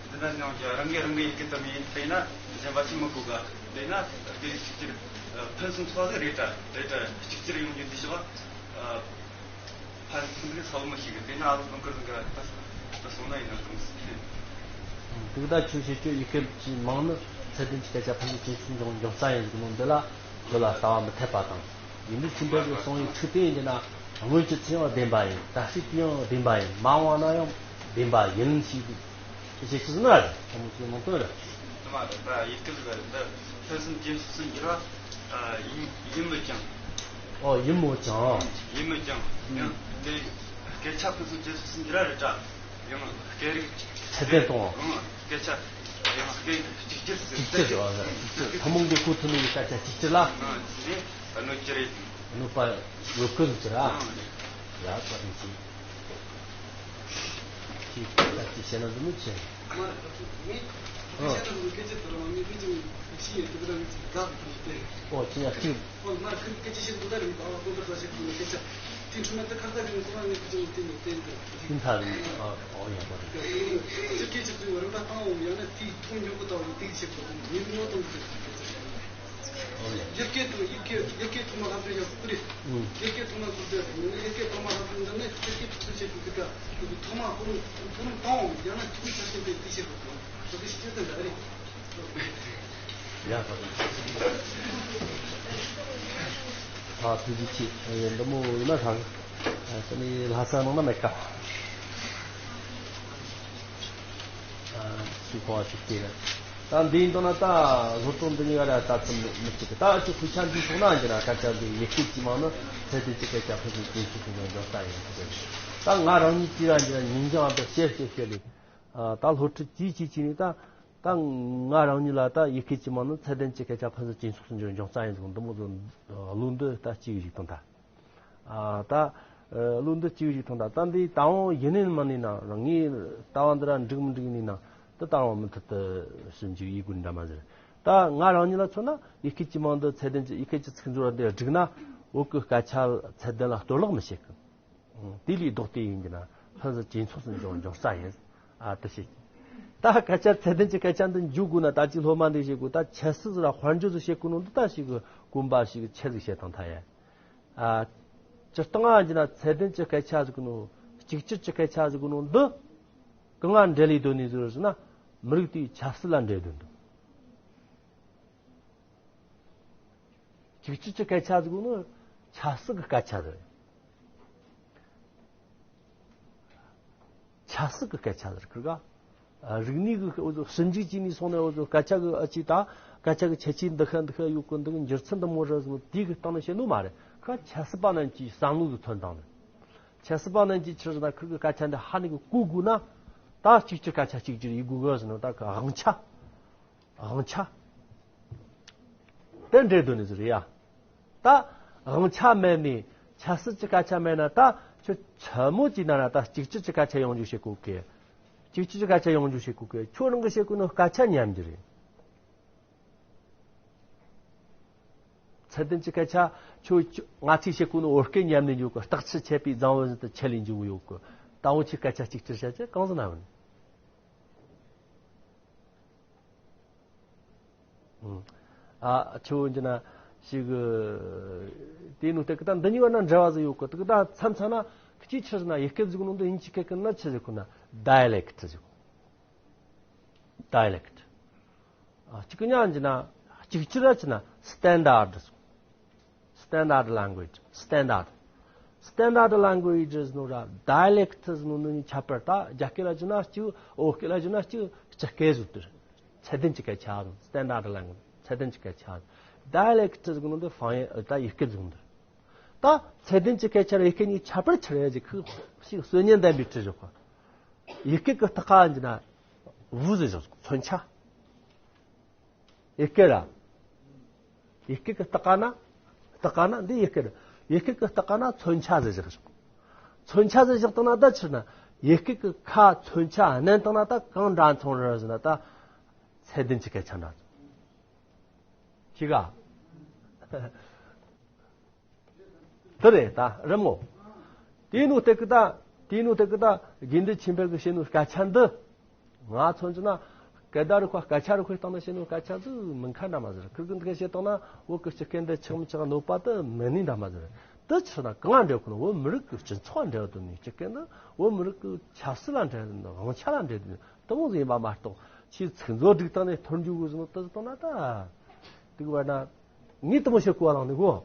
འདི་ན་ཡོང་གི་རང་གི་རང་གི་ཡི་གེ་དུ་མིན་དེ་ན་གཞན་པ་ཅི་མི་དགོས་ག་དེ་ན་སྐད་ཡིག་གཅིག་གྱུར་ཕུན་སུམ་ཚོགས་ཟིག་རེད་ད་རེད་ད་གཅིག་གྱུར་ཡོང་རྒྱུ་འདི་ཞོག་ཕ་སུན་གི་ཚ་བོ་མི་ཤེས་གི་དེ་ན་ཨ་ལོ་ལོང་ཀར་ལོང་ཀར་ད་ད་སོང་ན་ཡིན་ན་ཀུན་སི་དུག་ད་ཆུ་ཤེས་ཆུ་ཡི་གེ་ཅི་མང་ནི་ཚད་ལྡན་གྱི་སྐད་ཆ་ཕུན་སུམ་ཇེ་ཆུང་འབྱུང་འབྱུང་རྩ་ཡིན་ཟིག་ནོ་འདི་ལ་འདི་ལ་ལྟ་བ་མི་འཐད་པ་དང་། ཡིན་འདི་ཆིན་པའི་གི་གསུང་ཡིག་ཚིག་དེ་ཡིན་གྱི་ན་སྔོན་གྱི་ཚིག་ཡང་བདེན་པ་ཡིན། ད་ལྟའི་དུས་ཡང་བདེན་པ་ཡིན། མ་འོངས་ན་ཡང་བདེན་པ་ཡིན་ཞེས་པའི་ཁྱེད་ཆོས་ཆི་ཟིག་ན་རེད། ཁོ་མོ་ཚོའི་ནང་དོན་རེད། དེ་མ་རེད། ད་ཡི་གེ་ཟིག་རེད། འདི་ཕུན་སུམ་ཇེ་ཚོགས་སུ་འགྱུར་བ་ཡིན་ཡིན་མོད་ཀྱང་། ཨོ་ཡིན་མོད་ཀྱང་། ཡིན་མོད་ཀྱང་། ཡང་དེ་སྐད་ཆ་ཕུན་སུམ་ཇེ་ཚོགས་སུ་འགྱུར་བ་རེད་དྲ། ཡང་སྐད་རིགས་ཚད་ལྡན་གཏོང་བ། ཨང་སྐད་ཆ་ཡང་སྐད་གཅིག་གྱུར་ཟེར། གཅིག་གྱུར་ཟེར་བ་གཅིག་གྱུར་ཐུན་མོང་གི་གོ་ཐུབ་ནི་ཡི་སྐད་ཆ་གཅིག་གྱུར་ལ། ཨང་དེ་གནོད་ཀྱི་རེད། གནོད་པ་ཡོད་ཀུན་ཟེར་ཨ། ཡ་བཀའ་དྲིན་ཆེ། ཅིག་ད་ཅིག་བཤད་ན་འདི་མི་ཆེ། ཨོ་ཅི་ཡ་ཅིག་ཨིན་ཐ་རིང་ཨོ་ཡ་པ་རེད། ཨོ་ཡ། ཡི་གེ་དང་ཡི་གེ་ཡི་གེ་ཐོག་མ་ལྷག་པའི་ཡག་པོ་རེད། ཨུ། ཡི་གེ་ཐོག་མ་ལྷག་པའི་ཡག་པོ་རེད། ཡི་གེ་ཐོག་མ་ལྷག་པའི་ཡག་པོ་རེད། ཡི་གེ་ཐོག་མ་ལྷག་པའི་ཡག་པོ་རེད། ཡི་གེ་ཐོག་མ་ལྷག་པའི་ཡག་པོ་རེད། ཡི་གེ་ཐོག་མ་ལྷག་པའི་ཡག་པོ་རེད། ཐོག་མ་ཐོག་མ་ཐོག་མ་ཡང་ན་ཐོག་མ་ཆ་ཤས་པའི་ཡག་པོ་རེད། ཡག་པོ་རེད། ཡ་ཧ་ཧ། ད་ཐུགས་རྗེ་ཆེ། འདི་མོ་ཡིན་ན་ཧྲ་གི། དེ་ནས་ལྷ་ས་ནང་ན་མེད་ཀ། ཤི་ཁོ་བ་ཞིག་སྐྱེས་ར། ད་འདི་ཡིན་དོ་ན་ད་སློབ་གྲོགས་འདི་གཉིས་ཀ་ར་ད་ཙམ་མི་གཅིག་གི་ད་ཅིག་ཤུགས་ཆ་འདི་སོང་ན་འགྱུར་ན་སྐད་ཆ་འདི་ཡི་གེ་གཅིག་མང་ན་ཚད་ལྡན་གྱི་སྐད་ཆ་ཕུན་སུམ་ཇེ་ཆེ་དུ་འགྱུར་འགྱུར་ས་ཡིན་ཟེར། ད་ང་རང་ཉིད་ཀྱིས་ར་འགྱུར་ན་ཉིན་རྒྱང་ཨ་ད་བཤད་བཤད་བཤད་ལས། ད་སློབ་ཁྲིད་ཅིའི་ཆེད་ཅིག་ནས་ད། ད་ང་རང་ཉིད་ལ་ད་ཡི་གེ་གཅིག་མང་ན་ཚད་ལྡན་གྱི་སྐད་ཆ་ཕུན་སུམ་ཇེ་ཚོགས་སུ་འགྱུར་འགྱུར་རྩ་ཡིན་ཟེར་འདི་མོ་ཚོ་བློ་འདི་ད་གཅིག་ཞིག་དང་ད། ད་བློ་འདི་གཅིག་ཞིག་དང་ད་ད་འདི་ད་འོང་ཡིན་ནི་མ་ནི་ན་ངའི་ལྟ་བ་འདི་ར་འགྲིག་མི་འགྲིག་ནི་ན། དེ་ལྟ་བུ་མུ་མཐུད་དུ་ཞིབ་འཇུག་ཡེད་དགོས་འདྲ་མ་ཟེར། ད་ང་རང་ཉིད་ལ་མཚོན་ན་ཡི་གེ་གི་མིང་འདི་ཚད་ལྡན་གྱི་ཡི་གེ་གི་ཚིག་མཛོད་འདི་བསྒྲིགས་ན་བོད་ཀྱི་སྐད་ཆ་ཚད་ལྡན་ལ་གཏོར་བརླག་མི་བྱེད་གི། དེ་ལས་ལྡོག་སྟེ་ཡིན་གྱི་ན་ཕན་ཟེར་ཇེ་ཚོགས་སུ་འགྱུར་འགྱུར་ས་ཡིན། ཨ་དེ་བྱེད་ཀྱི། ད་སྐད་ཆ་ཚད་ལྡན་གྱི་སྐད་ཆ་འདི་འཇུག་དགོས་ན་ད་ཅི་སློབ་མ་འདི་བྱེད་དགོས། ད་ཁྱད་གསོད་ཟེར་དཔལ་འབྱོར་ཟེར་བྱེད་དགོས་ནོ་འདི་ད་ཞིག་གི་གོམ་པ་ཞིག་ཆེ་ཟིག་བྱེད་དང་ཐ་ཡ། ཨ། སྤྱིར་བཏང་ཨ་ཡིན་ན་ཚད་ལྡན་གྱི་སྐད་ཆ་ཟེར་གོ་ནོ། གཅིག་གྱུར་གྱི་སྐད་ཆ་ཟེར་གོ་ནོ་འདི། གང་ང་འབྲེལ་ལས་དོན་ནས་ཟེར་ན། མི་རིགས་དེའི་ཆབ་སྲིད་ལ་འབྲེལ་དོན་འདུག་གཅིག་གྱུར་གྱི་སྐད་ཆ་ཟེར་གོ་ནོ། ཆབ་སྲིད་ཀྱི་སྐད་ཆ་རེད། ཆབ་སྲིད་ཀྱི་སྐད་ཆ་ཟེར་གི་ག་རིག་གནས་ཀྱི་འོ་ཟོ་ཞིབ་འཇུག་བྱས་ནས་སོང་ནས་འོ་ཟོ་སྐད་ཆ་གི་ཨ་ཅིག་དང་སྐད་ཆ་གི་ཁྱད་ཆོས་འདི་ཤ་འདི་ཤ་ཡོད་གི། འདི་གི་འགྱུར་ཚུལ་འདི་མོ་རེད་ཟེར་ནོ་དེ་གི་སྟེང་ནས་བཤད་ནོ་མ་རེད། ཁ་ཆབ་སྲིད་པ་རྣམས་ཀྱི་བསམ་བློ་གི་ཐོན་སྟངས་རེད། ཆབ་སྲིད་པ་རྣམས་ཀྱི་ཕྱིར་ན་ཁུར་གི་སྐད་ཆ་འདི་ཧ་ནི་གི་གོ་དགོས་ན། ད་གཅིག་གྱུར་སྐད་ཆ་གཅིག་གྱུར་ཡེད་དགོས་གི་ཟེར་ནོ་ད་གི་དབང་ཆ། དབང་ཆ། དེ་འབྲེལ་དོན་ནི་ཟེར་ཡ། ད་དབང་ཆ་མེད་ནས་ཆབ་སྲིད་ཀྱི་སྐད་ཆ་མེད་ན་ད་ཁྱོད་ཆི་མོ་ཅིག་ན་ར་ད་གཅིག་གྱུར་གྱི་སྐད་ཆ་ཡོང་རྒྱུ་བྱེད་དགོས་གི། གཅིག་གྱུར་གྱི་སྐད་ཆ་ཡོང་རྒྱུ་བྱེད་དགོས་གི། ཁྱོད་རང་གི་བཤད་གོ་ནོ་སྐད་ཆ་ཉམས་རྒྱུ་རེད། ཚད་ལྡན་གྱི་སྐད་ཆ་ཁྱོད་ང་ཚོས་བཤད་གོ་ནོ་བོད་སྐད་ཉམས་ནས་འཇུག་གི། རྟགས་ཆུ་ཆད་པའི་རྫིང་བུ་བཞིན་དུ་ཆད་ལས་འཇུག་གི་ཡོད་གི། ད་འོ་ཆི་སྐད་ཆ་གཅིག་གྱུར་བྱ་ཆེད་གང་ཟིག་ན་བུན། ཨ་ཆུ་བོ་འདི་ན་ཞིག་དེ་ནུ་དེ་ཀི་ད་འདི་གཉིས་བར་ན་འབྲེལ་བ་ཟིག་ཡོད་གི། དེ་ཀི་ད་མཚམས་མཚམས་ན་ཁི་ཆི་ཆི་ཟེར་ན་ཡི་གེ་ཟིག་ནོ་འདི་དབྱིན་ཇི་སྐད་ཀི་ན་ཆི་ཟེར་གོ་ན་ཌའི་ལེག་ཊི་ཟེར་གོ། ཌའི་ལེག་ཊི། ཨ་གཅིག་གི་ཉག་འདི་ན་གཅིག་གྱུར་ར་ཆི་ན་སི་ཊན་ཌར་ཌི་ཟེར་གོ། Standard language, standard. Standard language is no dialect is no ནི་ཁྱད་པར། ད་རྒྱ་སྐད་ལ་བྱས་ན་གཅིག་བོད་སྐད་ལ་བྱས་ན་གཅིག་སྤྱི་སྐད་ཟེར་དུས། ཚད་ལྡན་གྱི་སྐད་ཆ་ཟེར། Standard language, ཚད་ལྡན་གྱི་སྐད་ཆ་ཟེར། Dialect ཟེར་གོ་ནོ་འདི་ཧྥང་ཡན་ད་ཡི་གེ་ཟེར་གོ་ནོ་འདི། ད་ཚད་ལྡན་གྱི་སྐད་ཆ་ར་ཡི་གེ་གཉིས་ཁྱད་པར་ཆི་རེད་ཟེར་ཁི་ཞིག་སྲོལ་ངན་ལྡན་པའི་ཁྲིད་ཞོག་གི། ཡི་གེ་གི་ལྟག་ཀ་འདི་ན་བུ་ཟེར་ཞོག་མཚོན་ཆ། ཡི་གེ་ར། ཡི་གེ་གི་ལྟག་ཀ་ན། ལྟག་ཀ་ན་འདི་ཡི་གེ་ར། ཡི་གེ་གི་ལྟག་ཀ་ན་མཚོན་ཆ་ཟེར་བཞག་མཚོན་ཆ་ཟེར་བཞག་བཏང་ན་ད་ཕྱིར་ན་ཡི་གེ་གི་ཁ་མཚོན་ཆ་བསྣན་བཏང་ན་ད་གང་འདྲ་མཚུངས་རེད་ཟེར་ན་ད་ཚད་ལྡན་གྱི་སྐད་ཆ་འདྲ་མཚུངས། ཤེས་ག་དེ་རེད་ད་རེད་མོ། དེ་ནུ་དེ་ཀི་ད། དེ་ནུ་དེ་ཀི་ད། དགེ་འདུན་ཆོས་འཕེལ་གི་བཤད་ནུ་སྐད་ཆ་འདི། ང་མཚོན་གྱི་ན། སྐད་བརྡ་རིག་པ་སྐད་ཆ་རིག་པའི་སྟེང་ནས་བཤད་ནུ་སྐད་ཆ་ཟིག་མིན་ཁ་འདྲ་མ་ཟེར། ཁིར་གི་འདི་ག་བཤད་བཏང་ན་བོད་ཀྱི་སྤྱི་སྐད་འདི་ཆགས་མི་ཆགས་གནོད་པ་དེ་མེད་ནི་འདྲ་མ་ཟེར། དེ་ཕྱིར་ན་གང་འབྲེལ་ཁོ་ན་བོད་མི་རིགས་ཀྱི་སྤྱི་ཚོགས་འབྲེལ་དོན་ནི་སྤྱི་སྐད་འདི་བོད་མི་རིགས་ཀྱི་ཆབ་སྲིད་ལ་འབྲེལ་དོན་དབང་ཆ་ལ་འབྲེལ་དོན་དེ་མོ་ཟིག་ཡིན་པ་མ་གཏོགས་ཆེས་ཚིག་མཛོད་སྒྲིག་སྟངས་ནས་ཐོར་འཇུག་གི་ཟིན་ནོ་དེ་ཟིག་བཏང་ན་ད། དེ་གི་བར་ན་ངས་དེ་མོ་བཤད་གོ་བ་ལང་ནི་གོ།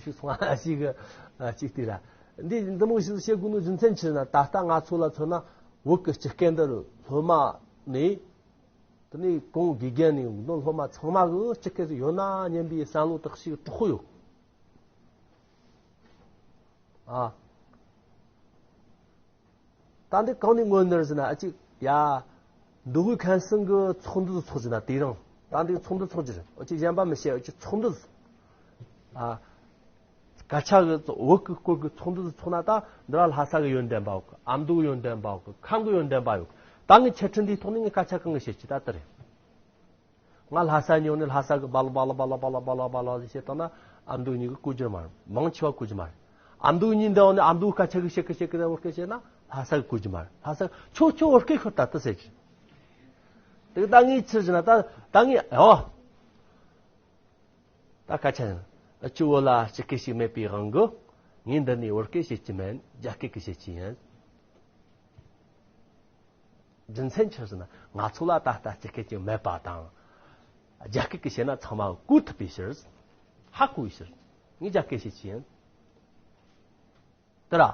ཅིག་སོང་ཨ་ཞིག་གི་ཅིག་དེ་ར། འདི་འདི་མོ་ཞིག་བཤད་དགོས་ནོ་རྒྱུ་མཚན་ཆི་ན། ད་ལྟ་ང་ཚོ་ལ་མཚོན་ན་བོད་ཀྱི་སྤྱི་སྐད་འདི་སློབ་མ་ནས་དེ་ནས་གོང་དགེ་རྒན་ནས་འདི་སློབ་མ་ཚང་མ་གི་སྤྱི་སྐད་ཟིག་ཡོད་ན་སྙམ་པའི་བསམ་བློ་དག་ཞིག་དྲག་པོ་ཡོད། ཨ། ད་འདི་གང་ནས་མངོན་ནི་རེད་ཟེར་ན། ཨ་ཅིག་ཡ། མདོ་དབུས་ཁམས་གསུམ་གི་ཚོགས་འདུ་ཚོགས་ཀྱི་ན་དེ་རིང་། ད་འདི་ཚོགས་འདུ་ཚོགས་ཀྱི་རེད། ཨ་ཅིག་གཞན་པ་མི་ཤེས། ཨ་ཅིག་ཚོགས་འདུ། ཨ། སྐད་ཆ་གི་བོད་ཀྱི་སྐོར་གྱི་ཚོགས་འདུ་ཚོགས་ན་ད་འདི་ར་ལྷ་ས་གི་ཡོན་ཏན་པ་ཡོད་གི། ཨ་མདོ་གི་ཡོན་ཏན་པ་ཡོད་གི། ཁམས་གི་ཡོན་ཏན་པ་ཡོད་གི། ད་ངས་འཆད་ཁྲིད་འདིའི་ཐོག་ནས་ངས་སྐད་ཆ་གང་གི་བཤད་ཀྱི་ད་དེ་རེད། ང་ལྷ་ས་ཉོ་ནས་ལྷ་ས་གི་བལ་བལ་བལ་བལ་བལ་བལ་བལ་བལ་བཤད་བཏང་ན་ཨ་མདོ་གཉིས་ཀྱི་གོ་རྒྱུ་མ་རེད། མང་ཆེ་བ་གོ་རྒྱུ་མ་རེད། ཨ་མདོ་གཉིས་འདི་འོ་ནས་ཨ་མདོ་སྐད་ཆ་གི་བཤད་གི་བཤད་གི་བོད་སྐད་བཤད་ན་ལྷ་ས་གི་གོ་རྒྱུ་མ་རེད། ལྷ་ས་ཁྱོད་ཁྱོད་བོད་སྐད་ཤོད་ད་ལྟ་ཟེར་གི། དེ་ད་ངས་ཆི་ཟེར་ན་ད་ད་ངས་ཨོ། ད་སྐད་ཆ་ཡིན། ཨ་ཆུ་བོ་ལ་སྤྱི་སྐད་ཞིག་མེད་པའི་དབང་གིས་ངས་འདི་ནས་བོད་སྐད་བཤད་ཀྱི་མིན། རྒྱ་སྐད་ཀྱིས་བཤད་ཀྱི་ཡིན། རྒྱུ་མཚན་ཆི་ཟེར་ན་ང་ཚོ་ལ་ད་ལྟ་སྤྱི་སྐད་ཅིག་མེད་པ་དང་། རྒྱ་སྐད་ཀྱིས་བཤད་ན་ཚང་མ་གོ་ཐུབ་པའི་ཕྱིར། ཧ་གོ་བའི་ཕྱིར། ངས་རྒྱ་སྐད་བཤད་ཀྱི་ཡིན། དེ་ར།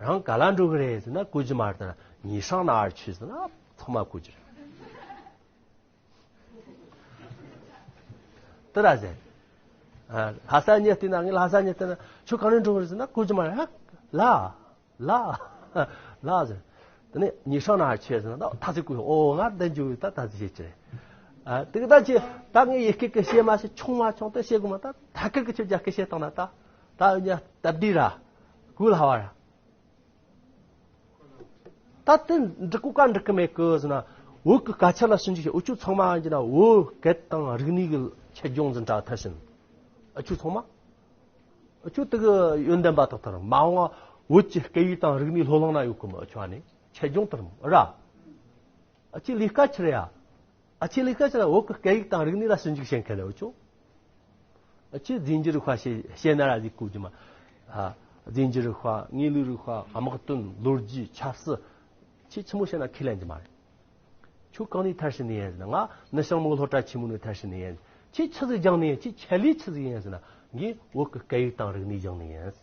རང་ག་ལ་འགྲོ་གི་རེད་ཟེར་ན་གོ་རྒྱུ་མ་རེད། དེ་ན་你上哪儿去ཟེར་ན་ཚང་མ་གོ་རྒྱུ་རེད། དེ་ར་ཟེར། ཨ། ལྷ་ས་ཉིད་བལྟས་ན། ངས་ལྷ་ས་ཉིད་བལྟས་ན་ཁྱོད་གང་ནས་འགྲོ་གི་རེད་ཟེར་ན་གོ་རྒྱུ་མ་རེད། ཧ། ལ། ལ། ལ་ཟེར། དེ་ནས་你上哪儿去ཟེར་ན་ད་ཐ་ཚིག་གོ། ཨོ་ང་འདི་འགྱོ་ད་ཐ་ཚིག་བཤད་ཀྱི་རེད། ཨ། དེ་གི་ད་ཅི་ད་ངས་ཡི་གེ་གི་བཤད་མ་བཤད་ཆུང་མ་ཆུང་དེ་བཤད་དགོས་མ། ད་ཐད་ཀར་གི་ཁྱོད་རྒྱ་སྐད་བཤད་བཏང་ན་ད་ད་ཡ་སྟབས་བདེ་ར་གོ་སླ་བ་ར། ད་ ད་དེ་འགྲིག་གོ་ག་འགྲིག་གི་མེད་གི་ཟེར་ན། བོད་གི་སྐད་ཆ་ལ་ཞིབ་འཇུག་བྱེད། འུ་ཆོ་ཚང་མ་ཡིན་གྱི་ན་བོད་སྐད་དང་རིག་གནས་ཀྱི་ཆེད་སྦྱོང་འཛིན་གྲྭ་མཐར་ཕྱིན། འུ་ཆོ་ཚང་མ། འུ་ཆོ་དེ་གི་ཡོན་ཏན་པ་དག་ལྟར་མ་འོངས་བོད་ཀྱི་སྐད་ཡིག་དང་རིག་གནས་སློབ་གླིང་ན་ཡོད་གི་མོ། འུ་ཆོ་ཨ་ནི་ཆེད་སྦྱོང་ལྟར་མོ་ར། ཨ་ཆེ་ལས་ཀ་ཆི་རེད་ཡ། ཨ་ཆེ་ལས་ཀ་ཆི་རེད། བོད་ཀྱི་སྐད་ཡིག་དང་རིག་གནས་ལ་ཞིབ་འཇུག་བྱེད་མཁན་རེད། འུ་ཆོ། ཨ་ཆེ་རྫས་འགྱུར་རིག་པ་བྱེད་བྱེད་ན་ར་ཟིག་གོ་རྒྱུ་མ། ཨ། རྫས་འགྱུར་རིག་པ། དངོས་ལུགས་རིག་པ། དམག་དོན། ལོ་རྒྱུས། ཆབ་སྲིད། ཆེ་ཆི་མོ་བྱས་ན་ཁས་ལེན་རྒྱུ་མ་རེད། ཁྱོད་གང་ནས་མཐར་ཕྱིན་ནི་ཡིན་ཟེར་ན། ང་ནི་ཞང་མོ་སློབ་གྲྭ་ཆེན་མོ་ནས་མཐར་ཕྱིན་ནི་ཡིན། ཁྱེད་ཆི་ཟིག་སྦྱངས་ནི་ཡིན། ཁྱེད་ཆེད་ལས་ཆི་ཟིག་ཡིན་ཟེར་ན། ངས་བོད་ཀྱི་སྐད་ཡིག་དང་རིག་གནས་སྦྱངས་ནི་ཡིན།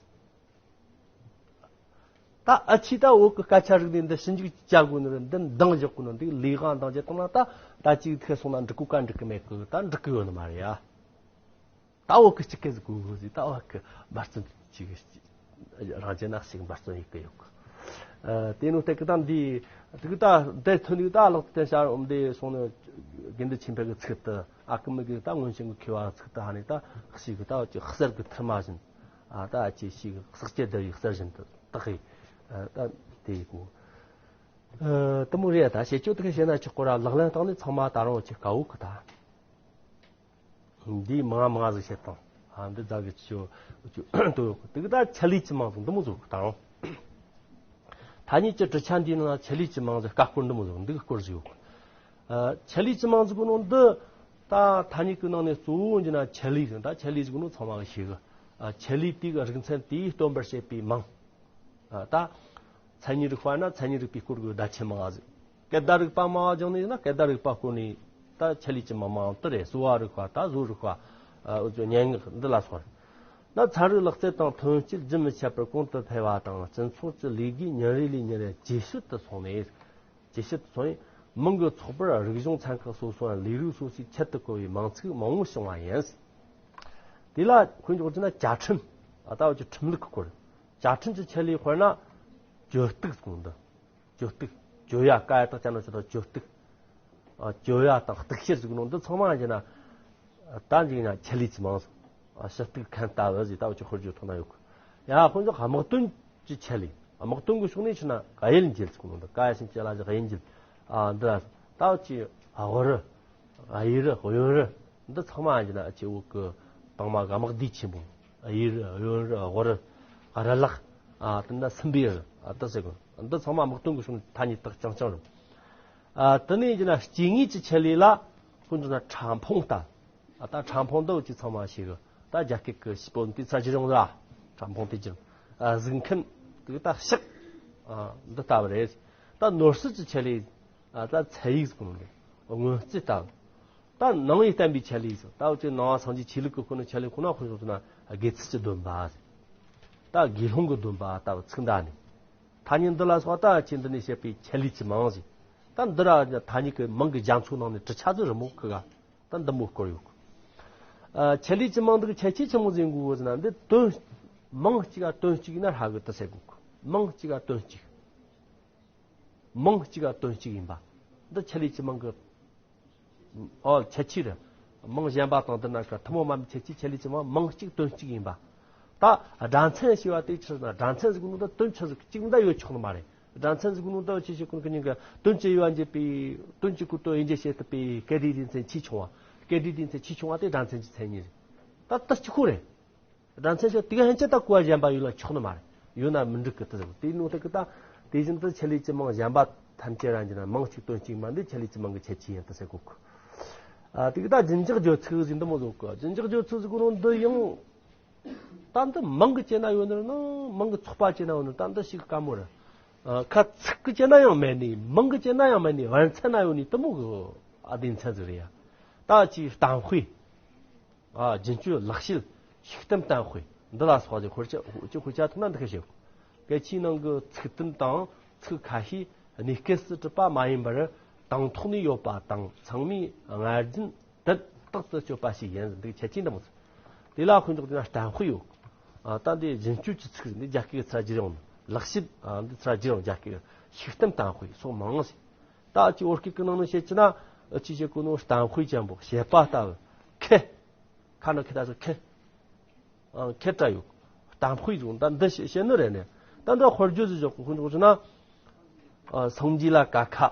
ད་ཨ་ཆེ་ད་བོད་ཀྱི་སྐད་ཆ་རིག་གནས་འདི་ཞིབ་འཇུག་བྱ་དགོས་ནི་རེད། འདི་འདང་རྒྱག་དགོས་ནི། འདི་ལས་ཀ་འདང་རྒྱག་བཏང་ན། ད་ད་ཅིག་ཐེ་སོང་ན་འགྲིག་གོ་ག་འགྲིག་གི་མེད་གི། ད་འགྲིག་གི་ཡོད་ནི་མ་རེད་ཡ། ད་བོད་གི་སྤྱི་སྐད་ཟིག་གོ་གོ་ཟིག་ད་བོད་གི་འབད་བརྩོན་ཅིག་རང་བྱས་ན་ཞིག་འབད་བརྩོན་ཡེད་གི་ཡོད་གི། ཨ། དེ་ནོ་དེ་གི་ད་འདི་དེ་གི་ད་འདི་ཐོན་ནི་ད་ལག་ཏུ་བསྟན་ཤར་འོམ་དེ་སོང་ནི་དགེ་འདུན་ཆོས་འཕེལ་གི་ཚིག་ཏུ། ཨ་ཁུ་མི་གི་ད་སྔོན་བྱོན་གི་མཁས་པ་ཚིག་ཏུ་ཧ་ནི་ད་ཞིག་གི་ད་བོད་ཀྱི་གསེར་གི་ཐུར་མ་བཞིན། ཨ། ད་ཅི་ཞིག་གི་ཟག་བཅས་བསྡུ་བའི་གསེར་བཞིན་དུ་དག་གི། ཨ། ད་དེ་ཡེད་གོ། ཨ། དེ་མོ་རེད། ད་བྱེད་སྤྱོད་དེ་གི་བྱས་ན་ཆོག་གོ་ར། ལག་ལེན་སྟེང་ནས་ཚང་མ་ད་རུང་ཅིག་དཀའ་བོ་གི་ད། འདི་མང་མང་ཟིག་བཤད་དང་། ཨ། འདི་ཛ་གི་ཆོ་ཆོ་དོ་ཡོད། དེ་གི་ད་ཆེད་ལས་ཅི་མང་ཟིག་འདི་མོ་ཟིག་ད་རུང་། ཐ་སྙད་ཀྱི་གྲུབ་ཆ་འདིའི་ནང་ཆེད་ལས་ཅི་མང་ཟིག་ཀ་སྐོར་འདི་མོ་ཟིག་འདི་གི་སྐོར་ཟིག་ཡོད། ཨ། ཆེད་ལས་ཅི་མང་ཟིག་གི་ནང་འདི་ད་ཐ་སྙད་གི་ནང་ནས་གཙོ་བོ་འདི་ན་ཆེད་ལས་ཟིག་ད་ཆེད་ལས་ཟིག་གི་ནང་ཚང་མ་གི་ཤེས་གི། ཨ། ཆེད་ལས་དེ་གི་རིག་ཚན་དེས་སྟོན་པར་བྱེད་པའི་མིང་། ཨ། ད་མཚན་ཉིད་རིག་པ་ན་མཚན་ཉིད་རིག་པའི་སྐོར་གྱི་བརྡ་ཆད་མང་ཟིག་སྐད་བརྡ་རིག་པ་མང་བ་སྦྱངས་ནས་ན་སྐད་བརྡ་རིག་པ་སྐོར་ནས་ད་ཆེད་ལས་ཀྱི་མང་མང་དེ་རེད། གསོ་བ་རིག་པ། ད་བཟོ་རིག་པ། ཨ། འུ་ཚོ་སྙན་ངག་འདི་ལ་སོགས་རེད། ན་ཚན་རིག་ལག་རྩལ་དང་ཐོན་སྐྱེད་རྒྱུན་མི་ཆད་པར་གོང་དུ་འཕེལ་བ་དང་། སྤྱི་ཚོགས་ཀྱི་ལས་བགོས་ཉིན་རེ་ལས་ཉིན་རེ་ཇེ་ཞན་དུ་སོང་ནས། ཇེ་ཞིབ་ཏུ་སོང་བས། མིང་གི་ཚོགས་པར་རིག་གཞུང་ཚན་ཁག་སོ་སོའམ་ལས་རིགས་སོ་སོའི་ཆེད་དུ་བཀོད་པའི་མིང་ཚིག་མང་བོ་བྱུང་བ་ཡིན། དེ་ལ་དཔེ་འཇོག་རྒྱུ་ན་བཅའ་ཁྲིམས། ཨ། ད་བར་གྱི་ཁྲིམས་ལུགས་ཀྱི་སྐོར། བཅའ་ཁྲིམས་ཀྱི་ཆེད་ལས་དཔེར་ན་གྱོད་གཏུག་ཟེར་གོ་ནོ་འདི། གྱོད་གཏུག་གྱོད་ཡ་ཀ་ཡ་བཏགས་ཅ་ན་གྱོ་ད་གྱོད་གཏུག་ཨ། གྱོད་ཡ་དང་གཏུག་བཤེར་ཟེར་གོ་ནོ་འདི་ཚང་མ་ཡིན་ན། ད་འཇིག་ན་ཆེད་ལས་ཀྱི་མིང་ཟིག་ཨ། ཞུ་གཏུག་མཁན་ལྟ་བུ་ཟིག་ད་བར་གྱི་དཔེ་འཇོག་ཐུབ་ན་ཡོད་གི། ཡ། དཔེ་འཇོག་དམག་དོན་གྱི་ཆེད་ལས། དམག་དོན་གྱི་ཕྱོགས་ནས་ཕྱིན་ན་གཡུལ་འགྱེད་ཟེར་གོ་ནོ་འདི། ཀ་ཡ་ཞབས་ཀྱུ་ལ་ཞབས་གཡུལ་འགྱེད། ཨ། འདི་ལ་ད་ཅི་དབུ་རུ། གཡུ་རུ། གཡོན་རུ། འདི་ཚང་མ་ཡིན་ན་ཨ་ཅེ་བོད་གི་དང་མ་གི་དམག་སྡེའི་ཆེན་པོ། གཡུ་རུ། གཡོན་རུ། དབུ་རུ། རུ་ལག་ཨ། དེ་ན་སྲིན་པོའི་རུ། ཨ། དེ་ཟེར་གོ། འདི་ཚང་མ་དམག་དོན་གྱི་ཕྱོགས་ནས་ཐ་སྙད་དག་རྐྱང་རྐྱང་རེད། ཨ། དེ་ནས་ཡིན་ན་སྐྱེ་དངོས་ཀྱི་ཆེད་ལས་ལ་དཔེ་འཇོག་ན་ཕྲ་ཕུང་ལྟ། ཨ། ད་ཕྲ་ཕུང་འདི་བོད་ཀྱི་ཚང་མ་ཤེས་གི། ད་རྒྱ་སྐད་ཀྱི་ཤི་པོ་འདི་ཚ་ཇི་རུང་ར། ཕྲ་ཕུང་དེ་ཅི། ཨ། གཟུགས་མཁན་དེ་ད་ཕྱག་ཨ། འདི་ལྟ་བུ་རེད། ད་ནོར་སྲིད་ཀྱི་ཆེད་ལས། ཨ། ད་ཚད་ཡིག་ཟེར་གོ་ནོ་འདི། སྔོན་རྩིས་ལྟ་བུ། ད་ནང་པའི་བསྟན་པའི་ཆེད་ལས་ཟེར། ད་འུ་ཚོའི་ནང་པ་སངས་རྒྱས་ཆོས་ལུགས་ཀྱི་ཁོ་ན་ཆེད་ལས་ཁོ་ན་དཔེ་འཇོག་ན་དགེ་ཚུལ་གྱི་སྡོམ་པ། ད་དགེ་སློང་གི་སྡོམ་པ་ལྟ་བུ་ཚིག་འདྲ་ནི། ཐ་སྙད་འདི་ལ་སོགས་ད་ཅི་འདི་ནས་བཤད་པའི་ཆེད་ལས་ཀྱི་མིང་ཟིག་ད་འདི་ར་ཐ་སྙད་ཀྱི་མིང་གི་རྒྱ་མཚོ་ནང་ནས་གྲུབ་ཆ་ཟིག་རེད་མོ་ཁི་ག་ད་འདི་མོ་སྐོར་ཡོད་གི། ཨ། ཆེད་ལས་ཀྱི་མིང་འདི་གི་ཁྱད་ཆོས་ཆི་མོ་ཟིག་ཡིན་དགོས་ཟེར་ན། འདི་དོན། མིང་གཅིག་ག་དོན་གཅིག་ཡིན་ན་ཧྲ་གི་དེ་ཟེར་དགོས་གི། མིང་གཅིག་ག་དོན་གཅིག་མིང་གཅིག་ག་དོན་གཅིག་ཡིན་པ། འདི་ཆེད་ལས་ཀྱི་མིང་གི། ཨོ། ཁྱད་ཆོས་རེད། མིང་གཞན་པ་དང་འདི་ན་ཀ་ཐུན་མོང་མ་ཡིན་པའི་ཁྱད་ཆོས། ཆེད་ལས་ཀྱི་མིང་མིང་གཅིག་དོན་གཅིག་ཡིན་པ། ད་སྒྲ་མཚན་ཞེས་པ་དེ་ཆི་ཟེར་ན། སྒྲ་མཚན་ཟེར་གོ་ནོ་ད་དོན་ཆི་ཟིག་གཅིག་འདྲ་ཡོད་ཆོག་ནི་མ་རེད། སྒྲ་མཚན་ཟེར་གོ་ནོ་ད་ཆི་ཞིག་ཀུན་གི་ཉིན་གི་དོན་གྱི་དབྱེ་བ་འབྱེད་པའི། དོན་གྱི་སྐུ་དོན་དབྱེ་འབྱེད་བྱེད་ཐུབ་པའི་སྐད་སྒྲའི་སྡེ་ཚན་ཆེས་ཆུང་བ། སྐད་སྒྲའི་སྡེ་ཚན་ཆེས་ཆུང་བ་དེ་སྒྲ་མཚན་གྱི་མཚན་ཉིད་རེད། ད་དེ་གཅིག་པོ་རེད། སྒྲ་མཚན་ཞེས་དེ་ག་ཧན་ཆད་ད་གོ་བ་གཞན་པ་ཡོད་ལ་ཆོག་ནི་མ་རེད། ཡོད་ན་མི་འགྲིག་གི། དེ་ཟེར་དེའི་ནང་དེ་གི་ད་དེ་བཞིན་དུ་ཆེད་ལས་ཀྱི་མིང་གཞན་པ་ཐམས་ཅད་རང་གི་ན་མིང་གཅིག་དོན་གཅིག་མ། འདི་ཆེད་ལས་ཀྱི་མིང་གི་ཁྱད་ཆོས་ཡིན་དུ་ཟེར་གོ་གི། ཨ། དེ་གི་ད་རྒྱུན་འཇགས་བརྗོད་ཚིག་ཟིག་འདི་མོ་ཟིག་གི། རྒྱུན་འཇགས་བརྗོད་ཚིག་ཟིག་གི་ནང་འདི་ཡང་ད་འདི་མིང་གི་བྱས་ན་ཡོད་ནི་རེད་ན་མིང་གི་ཚོགས་པ་བྱས་ན་ཡོད་ནི་རེད། ད་འདི་ཞིག་དཀའ་མོ་རེད། ཨ། ཁ་ཚིག་གི་བྱས་ན་ཡང་མེད་ནི། མིང་གི་བྱས་ན་ཡང་མེད་ནི། བར་མཚམས་ན་ཡོད་ནི་དེ་མོ་གི། ཨ། སྡེ་ཚན་ཟིག་རེད་ཡ། ད་ཅིག་གཏམ་དཔེ། ཨ། རྒྱུན་སྤྱོད་ལེགས་བཤད། ཤུགས་བསྟན་བསྟན་དཔེ་འདི་ལ་སོགས་ཀྱི་དཔེར་ཆ་ཅིག་དཔེར་ཆ་ཐུག་ན་འདི་ཁ་ཤས། སྐད་ཆའི་ནང་གི་ཚིག་དོན་དང་ཚིག་ཁ་ཤས་གནས་སྐབས་སུ་གྲུབ་པ་མ་ཡིན་པར་དང་ཐོག་ནས་ཡོད་པ་དང་། ཚང་མས་སྔར་རྒྱུན་དུ་རྟག་ཏུ་སྤྱོད་པ་ཞིག་ཡིན། འདི་ཁྱད་ཆོས་འདི་མོ་ཟིག་དེ་ལ་དཔེ་འཇོག་དེ་ན་བསྟན་དཔེ་ཡོད། ཨ། ད་འདི་རྒྱུན་སྤྱོད་ཀྱི་ཚིག་རེད། འདི་རྒྱ་སྐད་ཀྱི་ཚུར་བསྒྱུར་ཡོང་ནི། ལེགས་བཤད། ཨ། འདི་ཚུར་བསྒྱུར་ཡོང་རྒྱ་སྐད་ཀྱི། ཤུགས་བསྟན་བསྟན་དཔེ་སོགས་མང་ཟིག་ད་ཅི་བོད་སྐད་ཀྱི་ནང་ནས་བཤད་ཀྱི་ན་ཅི་བྱེད་གོ་ནོ། གཏམ་དཔེ་ཅན་པོ་བཤད་པ་ལྟ་བུ། ཁེ། ཁ་ན་ཁེ་ད་ཟེར་ཁེ། ཨ། ཁེ་ཏྲ་ཡོད། གཏམ་དཔེ་ཟེར་ད་འདི་བཤད་བཤད་ནི་རེད་ནི། ད་འདི་དཔེར་བརྗོད་ཟིག་འཇོག་གོ་ཁོ་འཇོག་ཟེར་ན། ཨ། སངས་རྒྱས་ལ་ཀ་ཁ།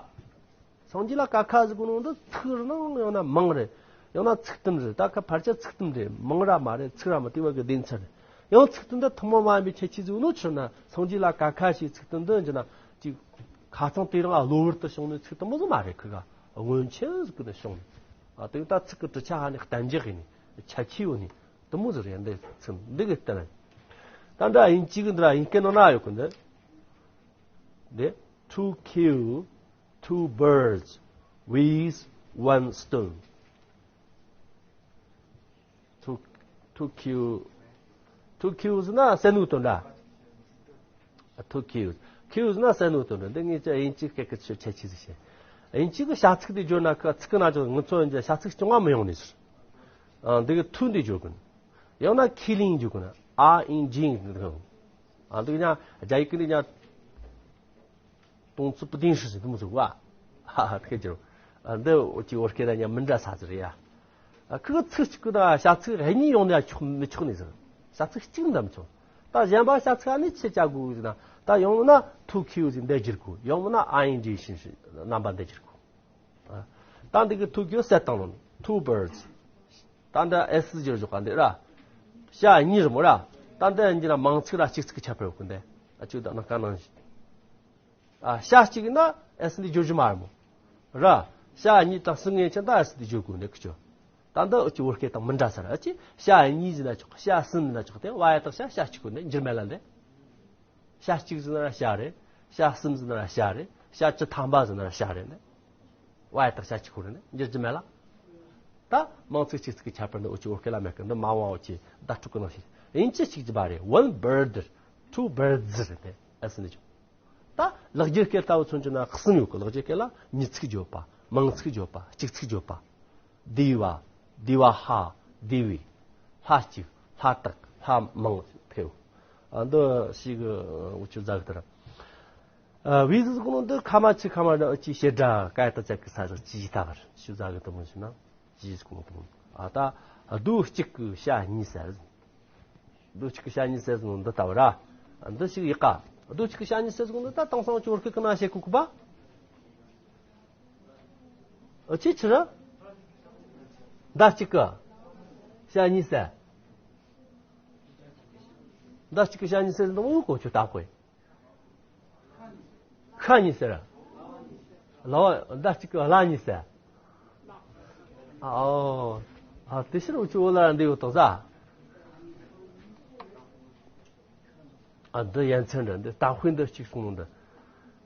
སངས་རྒྱས་ལ་ཀ་ཁ་ཟེར་གོ་ནོ་འདི་ཚིག་རེད་ན་ཡང་ན་མིང་རེད། ཡང་ན་ཚིག་དུམ་རེད། ད་ཁ་ཕལ་ཆེར་ཚིག་དུམ་རེད། མིང་ར་མ་རེད། ཚིག་ར་མ་དེ་བ་གི་སྡེ་ཚན་རེད། ཡང་ཚིག་དུམ་འདི་ཐུན་མོང་མ་ཡིན་པའི་ཁྱད་ཆོས་ཟིག་ནོ་ཆི་ན། སངས་རྒྱས་ལ་ཀ་ཁ་ཞེས་ཚིག་དུམ་འདི་འཇི་ན་ཅིག་ཁ་ཚང་དེ་རང་གློ་བུར་དུ་བྱུང་ནས་ཚིག་དུམ་མོ་ཟིག་མ་རེད། ཁི་ག་སྔོན་ཆད་ཟིག་གི་ནས་བྱུང་ནས། ཨ། དེ་ད་ཚིག་གི་གྲུབ་ཆ་ཧ་ནས་གཏན་འཇགས་ཡིན་ནས་ཁྱད་ཆོས་ཡོད་ནས་དུམ་མོ་ཟིག་རེད། འདི་ཚིག་འདི་གི་སྟེང་། ད་འདྲ་དབྱིན་ཇི་གི་འདི་ར་དབྱིན་སྐད་ནང་ན་ཡོད་གི་འདི། འདི། To kill two birds with one stone. To, to kill, to kill ཟེར་ན་བསད་ནོ་དོན་འདྲ། To kill, kill ཟེར་ན་བསད་ནོ་དོན་འདྲ། འདི་ངས་ཅི་དབྱིན་ཇི་སྐད་ཀྱི་ཆོས་ཁྱད་ཆོས་ཟིག་བཤད། དབྱིན་ཇི་གི་བྱ་ཚིག་དེ་བརྗོད་ན་ཁ་ཚིག་གི་ནང་ཅིག་ངུ་ཚོ་ཡིན་ཅི་བྱ་ཚིག་སྐྱོང་བ་མི་ཡོང་ནི་ཟེར། ཨ། འདི་གི་to འདི་བརྗོད་གི་ཡང་ན་killing བརྗོད་གི་ན་I N G འདི་གི་ཨ། འདི་གི་ཉ་རྒྱ་ཡིག་གི་འདི་ཉ་动词不定式ཟེར་དུ་མི་ཚུགས་བ། ཧ་ཧ། ཐུགས་རྗེ་ཆེ། ཨ། འདི་འུ་ཅི་བོད་སྐད་ལ་ཉ་མི་འདྲ་ས་ཟིག་རེད་ཡ། ཨ། ཁི་གི་ཚིག་གཅིག་གི་ནང་བྱ་ཚིག་གཉིས་ཡོང་ནས་ཆོག་མི་ཆོག་ནི་ཟིག་བྱ་ཚིག་གཅིག་འདམ་ཆོག་ད་གཞན་པ་བྱ་ཚིག་ཨ་ནི་ཆི་བྱ་དགོས་ཟེར་ན། ད་ཡང་ན་to kill ཟིག་འདི་བསྒྱུར་དགོས། ཡང་ན་I N G ཞིག་རྣམ་པ་འདི་བསྒྱུར་དགོས། ཨ། ད་འདི་གི་to kill བསད་བཏང་ནོ། Two birds. ད་འདི་S བསྒྱུར་བཞག་ག་འདི་ར། བྱ་གཉིས་རེད་མོ་ར། ད་འདི་འདི་ན་མིང་ཚིག་ར་སྤྱི་ཚིག་གི་ཁྱད་པར་ཡོད་གི་འདི། ཨ། ཅིག་ད་ན་ཀ་ནང་བཞིན། ཨ། བྱ་གཅིག་ཡིན་ན་S འདི་བསྒྱུར་རྒྱུ་མ་རེད་མོ། ར། བྱ་གཉིས་དང་གསུམ་ཡན་ཆད་ད་S འདི་བསྒྱུར་དགོས་འདི་ཁི་ཆོ། ད་འདི་འུ་ཅི་བོད་སྐད་དང་མི་འདྲ་ས་ར། ཨ་ཅི་བྱ་གཉིས་ཟེར་ན་ཆོག་བྱ་གསུམ་ཟེར་ན་ཆོག་དེ་བ་ཡ་དང་བྱ་བྱ་གཅིག་གོ་འདི་འགྱུར་མེད་ལ་འདི། བྱ་གཅིག་ཟེར་ན་ར་བྱ་རེད། བྱ་གསུམ་ཟེར་ན་ར་བྱ་རེད། བྱ་བཅུ་ཐམ་པ་ཟེར་ན་ར་བྱ་རེད་ནི། བ་ཡ་དང་བྱ་གཅིག་ཁོ་རེད་ནི་འགྱུར་གྱི་མེད་ལ། ད་མིང་ཚིག་སྤྱི་ཚིག་གི་ཁྱད་པར་འདི་འུ་ཅི་བོད་སྐད་ལ་མེད་གི། འདི་མ་འོངས་པ་འུ་ཅི་བརྡ་སྤྲོད་གི་ནང་བཞིན་དབྱིན་ཇི་གཅིག་གྱུར་པ་རེད། One bird, two birds རེད་དེ་ཨ་སི་ནི་ཅུང་། ད་ལེགས་སྦྱར་སྐད་ལྟ་བུ་མཚོན་རྒྱུ་ན་གསུམ་ཡོད་གི། ལེགས་སྦྱར་སྐད་ལ་མྱི་ཚིག་བརྗོད་པ། མིང་ཚིག་བརྗོད་པ། གཅིག་ཚིག་བརྗོད་པ། དེ་བ། དེ་བ་ཧ། དེ་བའི། ལྷ་གཅིག་ལྷ་དག་ལྷ་མང་ཐེའུ། ཨ། འདི་ཞིག་འུ་ཆོ་ཟ་གི་དེ་ར། ཨ། བི་ཟི་ཟི་གོ་ནོ་འདི་ཁ་མ་ཆི་ཁ་མ་ཅི་བྱེད་འདྲ་ཀ་ཡ་ཏ་ཅག་གི་ས་ཟིག་ཅི་ཞིག་ལྟ་བར་ཞུ་ཟ་གི་དེ་མོ་ཞུ་ན་ཅི་ཞིག་གོ་ནོ་དེ་མོ། ཨ། ད་རྡོ་གཅིག་གི་བྱ་གཉིས་ཟེར། རྡོ་གཅིག་གི་བྱ་གཉིས་ཟེར་ནོ་འདི་ལྟ་བུ་ར། འདི་ཞིག་ཡག་ག་རྡོ་གཅིག་གི་བྱ་གཉིས་ཟེར་ནོ་འདི་ད་དེང་སང་ཅོར་ཁི་ཀི་ན་བྱེད་གོ་གི་པ། ཨ། ཅི་ཕྱིར། མདའ་གཅིག་གི་བྱ་གཉིས་ཟེར། མདའ་གཅིག་གི་བྱ་གཉིས་ཟེར་འདི་མོ་གོ་ཆོད་ད་གོ་ཡི། ཤ་གཉིས་ཟེར། ལ་བ་མདའ་གཅིག་གི་བླ་གཉིས་ཟེར། ཨ། ཨོ། ཨ། དེ་ཕྱིར་འུ་ཆོ་བོད་ལ་འདི་ཡོད་དོ་ཟ། ཨ། འདི་ཡ་མཚན་འདྲ་འདི་གཏམ་དཔེ་འདི་གཅིག་གསུངས་ནོ་འདི།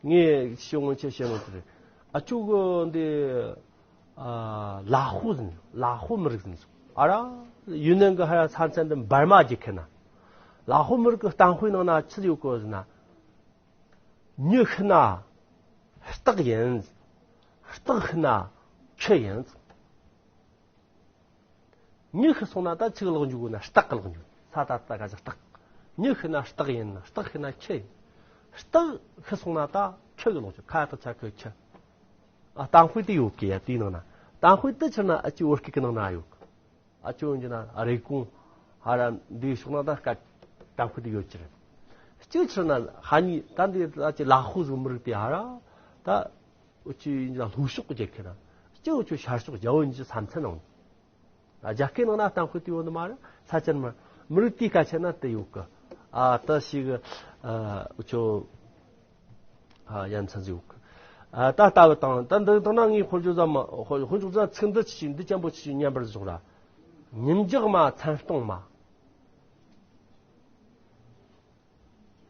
ངས་ཤེས་སྔོན་ཆད་བཤད་ནོ་དེ་རེད། ཨ་ཅོ་གི་འདི། ཨ། ལ་ཧོ་ཟེར། ལ་ཧོ་མི་རིགས་ཟེར། ཨ་ར། ཡུན་ནན་གི་ཧ་ར་ས་མཚན་འདི་འབར་མ་རྒྱལ་ཁབ་ན། ལ་ཧོ་མི་རིགས་གི་གཏམ་དཔེ་ནང་ན་ཆི་ཡོད་གོ་ཟེར་ན། མྱི་ཤི་ན་སྟག་ཡིན། སྟག་ཤི་ན་ཁྱི་ཡིན། མྱི་ཤི་སོང་ན་ད་ཆི་གི་ལོག་འཇུག་དགོས་ན་སྟག་གི་ལོག་འཇུག་ས་ད་ད་ག་ཅི་སྟག་མྱི་ཤི་ན་སྟག་ཡིན། སྟག་ཤི་ན་ཁྱི་ཡིན། སྟག་ཤི་སོང་ན་ད་ཁྱི་གི་ལོག་འཇུག་ཁ་ཡ་ཏ་ཆ་ཁྱི་ཁྱི། ཨ། གཏམ་དཔེ་དེ་ཡོད་གི་ཡ། དེའི་ནང་ན་གཏམ་དཔེ་དེ་ཕྱིར་ན་ཨ་ཅི་བོད་སྐད་ཀྱི་ནང་ན་ཡོད་གི། ཨ་ཅོ་འཇི་ན་རེ་སྐོང་ཧ་ར་འདི་ཤོག་ན་ད་སྐད་གཏམ་དཔེ་དེ་ཡོད་ཀྱི་རེད། གཅིག་ཕྱིར་ན་ཧ་ནི་ད་འདི་ད་ཅི་ལ་ཧོ་ཟིག་མི་རིགས་དེ་ཧ་ར་ད་འུ་ཆོ་འཇི་ན་ལྷོ་ཕྱོགས་ཀྱི་རྒྱལ་ཁབ་ར། གཅིག་འུ་ཆོ་ཤར་ཕྱོགས་རྒྱལ་པོ་འཇི་ས་མཚན་ནང་། ཨ། རྒྱ་སྐད་ནང་ན་གཏམ་དཔེ་དེ་ཡོད་ནི་མ་རེད། ས་ཆ་ནི་མ་རེད། མི་རིགས་དེའི་སྐད་ཆ་ན་དེ་ཡོད་གི། ཨ། ད་ཞིག་ཨ། འུ་ཆོ། ཨ། ཡ་མཚན་ཟིག་ཡོད་གི། ཨ། ད་ལྟ་བུ་དང་ད་འདི་དང་ན་ངའི་དཔེར་བརྗོད་ཟ་མ་དཔེར་བརྗོད་ཟ་ཚིག་འདི་ཆི་ཞིག་འདི་ཅན་པོ་ཆི་ཞིག་ཉན་པར་བཞག་ར། ཉིན་འཇག་མ་མཚན་གཏོང་མ།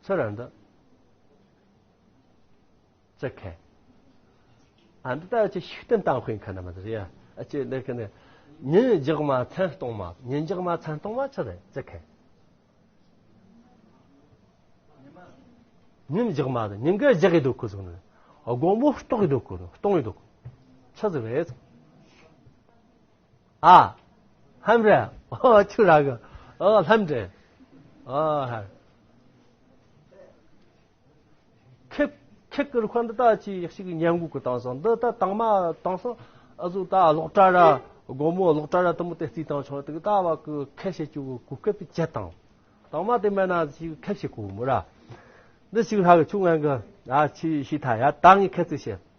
ཚུར་ར་འདི། ཙི་ཁེ། ཨ། འདི་ལྟ་ཅི་ཤུགས་བསྟན་གཏམ་དཔེ་ཁ་ན་མ་ཟེར་ཡ། ཨ་ཅི་འདི་ཁ་ནས། ཉིན་འཇག་མ་མཚན་གཏོང་མ། ཉིན་འཇག་མ་མཚན་གཏོང་མ་ཆི་རེད། ཙི་ཁེ། ཉིན་འཇག་མ་དང་ཉིན་གི་འཇག་གི་འདུག་གི་ཟེར་ནས། དགོང་མོ་ལྟོགས་གི་འདུག་གི། གཏོང་གི་འདུག་གི། ཆི་ཟིག་རེད། ཨ། ལྷམ་རེད། ཨོ་ཆུ་ར་གི། ཨོ་ལྷམ་རེད། ཨོ་ཧ། ཁེབ་ཁེབ་ཀྱི་རུ་ཁ་འདི་ད་ཅི་ཡག་ཤིག་ཉན་གུ་གི་བཏང་སོང་། འདི་ད་དང་མ་བཏང་སོང་། ཨ་ཟུ་ད་ལོག་གྲ་ར་དགོང་མོ་ལོག་གྲ་ར་དུ་མོ་དེ་རྩིས་བཏང་ཆོག་དེ་གི་ད་བ་གི་ཁེབ་བྱེད་ཆུ་གི་གུ་ཁེབ་ཀྱི་བྱེད་དང་། དང་མ་དེ་མེད་ན་ཞིག་ཁེབ་བྱེད་གོ་མོ་ར། འདི་ཞིག་ཧྲ་གི་ཆུང་ངན་གི་ཨ་ཆི་ཤི་ཐ་ཡ་ད་ངས་ཁ་ཚིག་བཤད།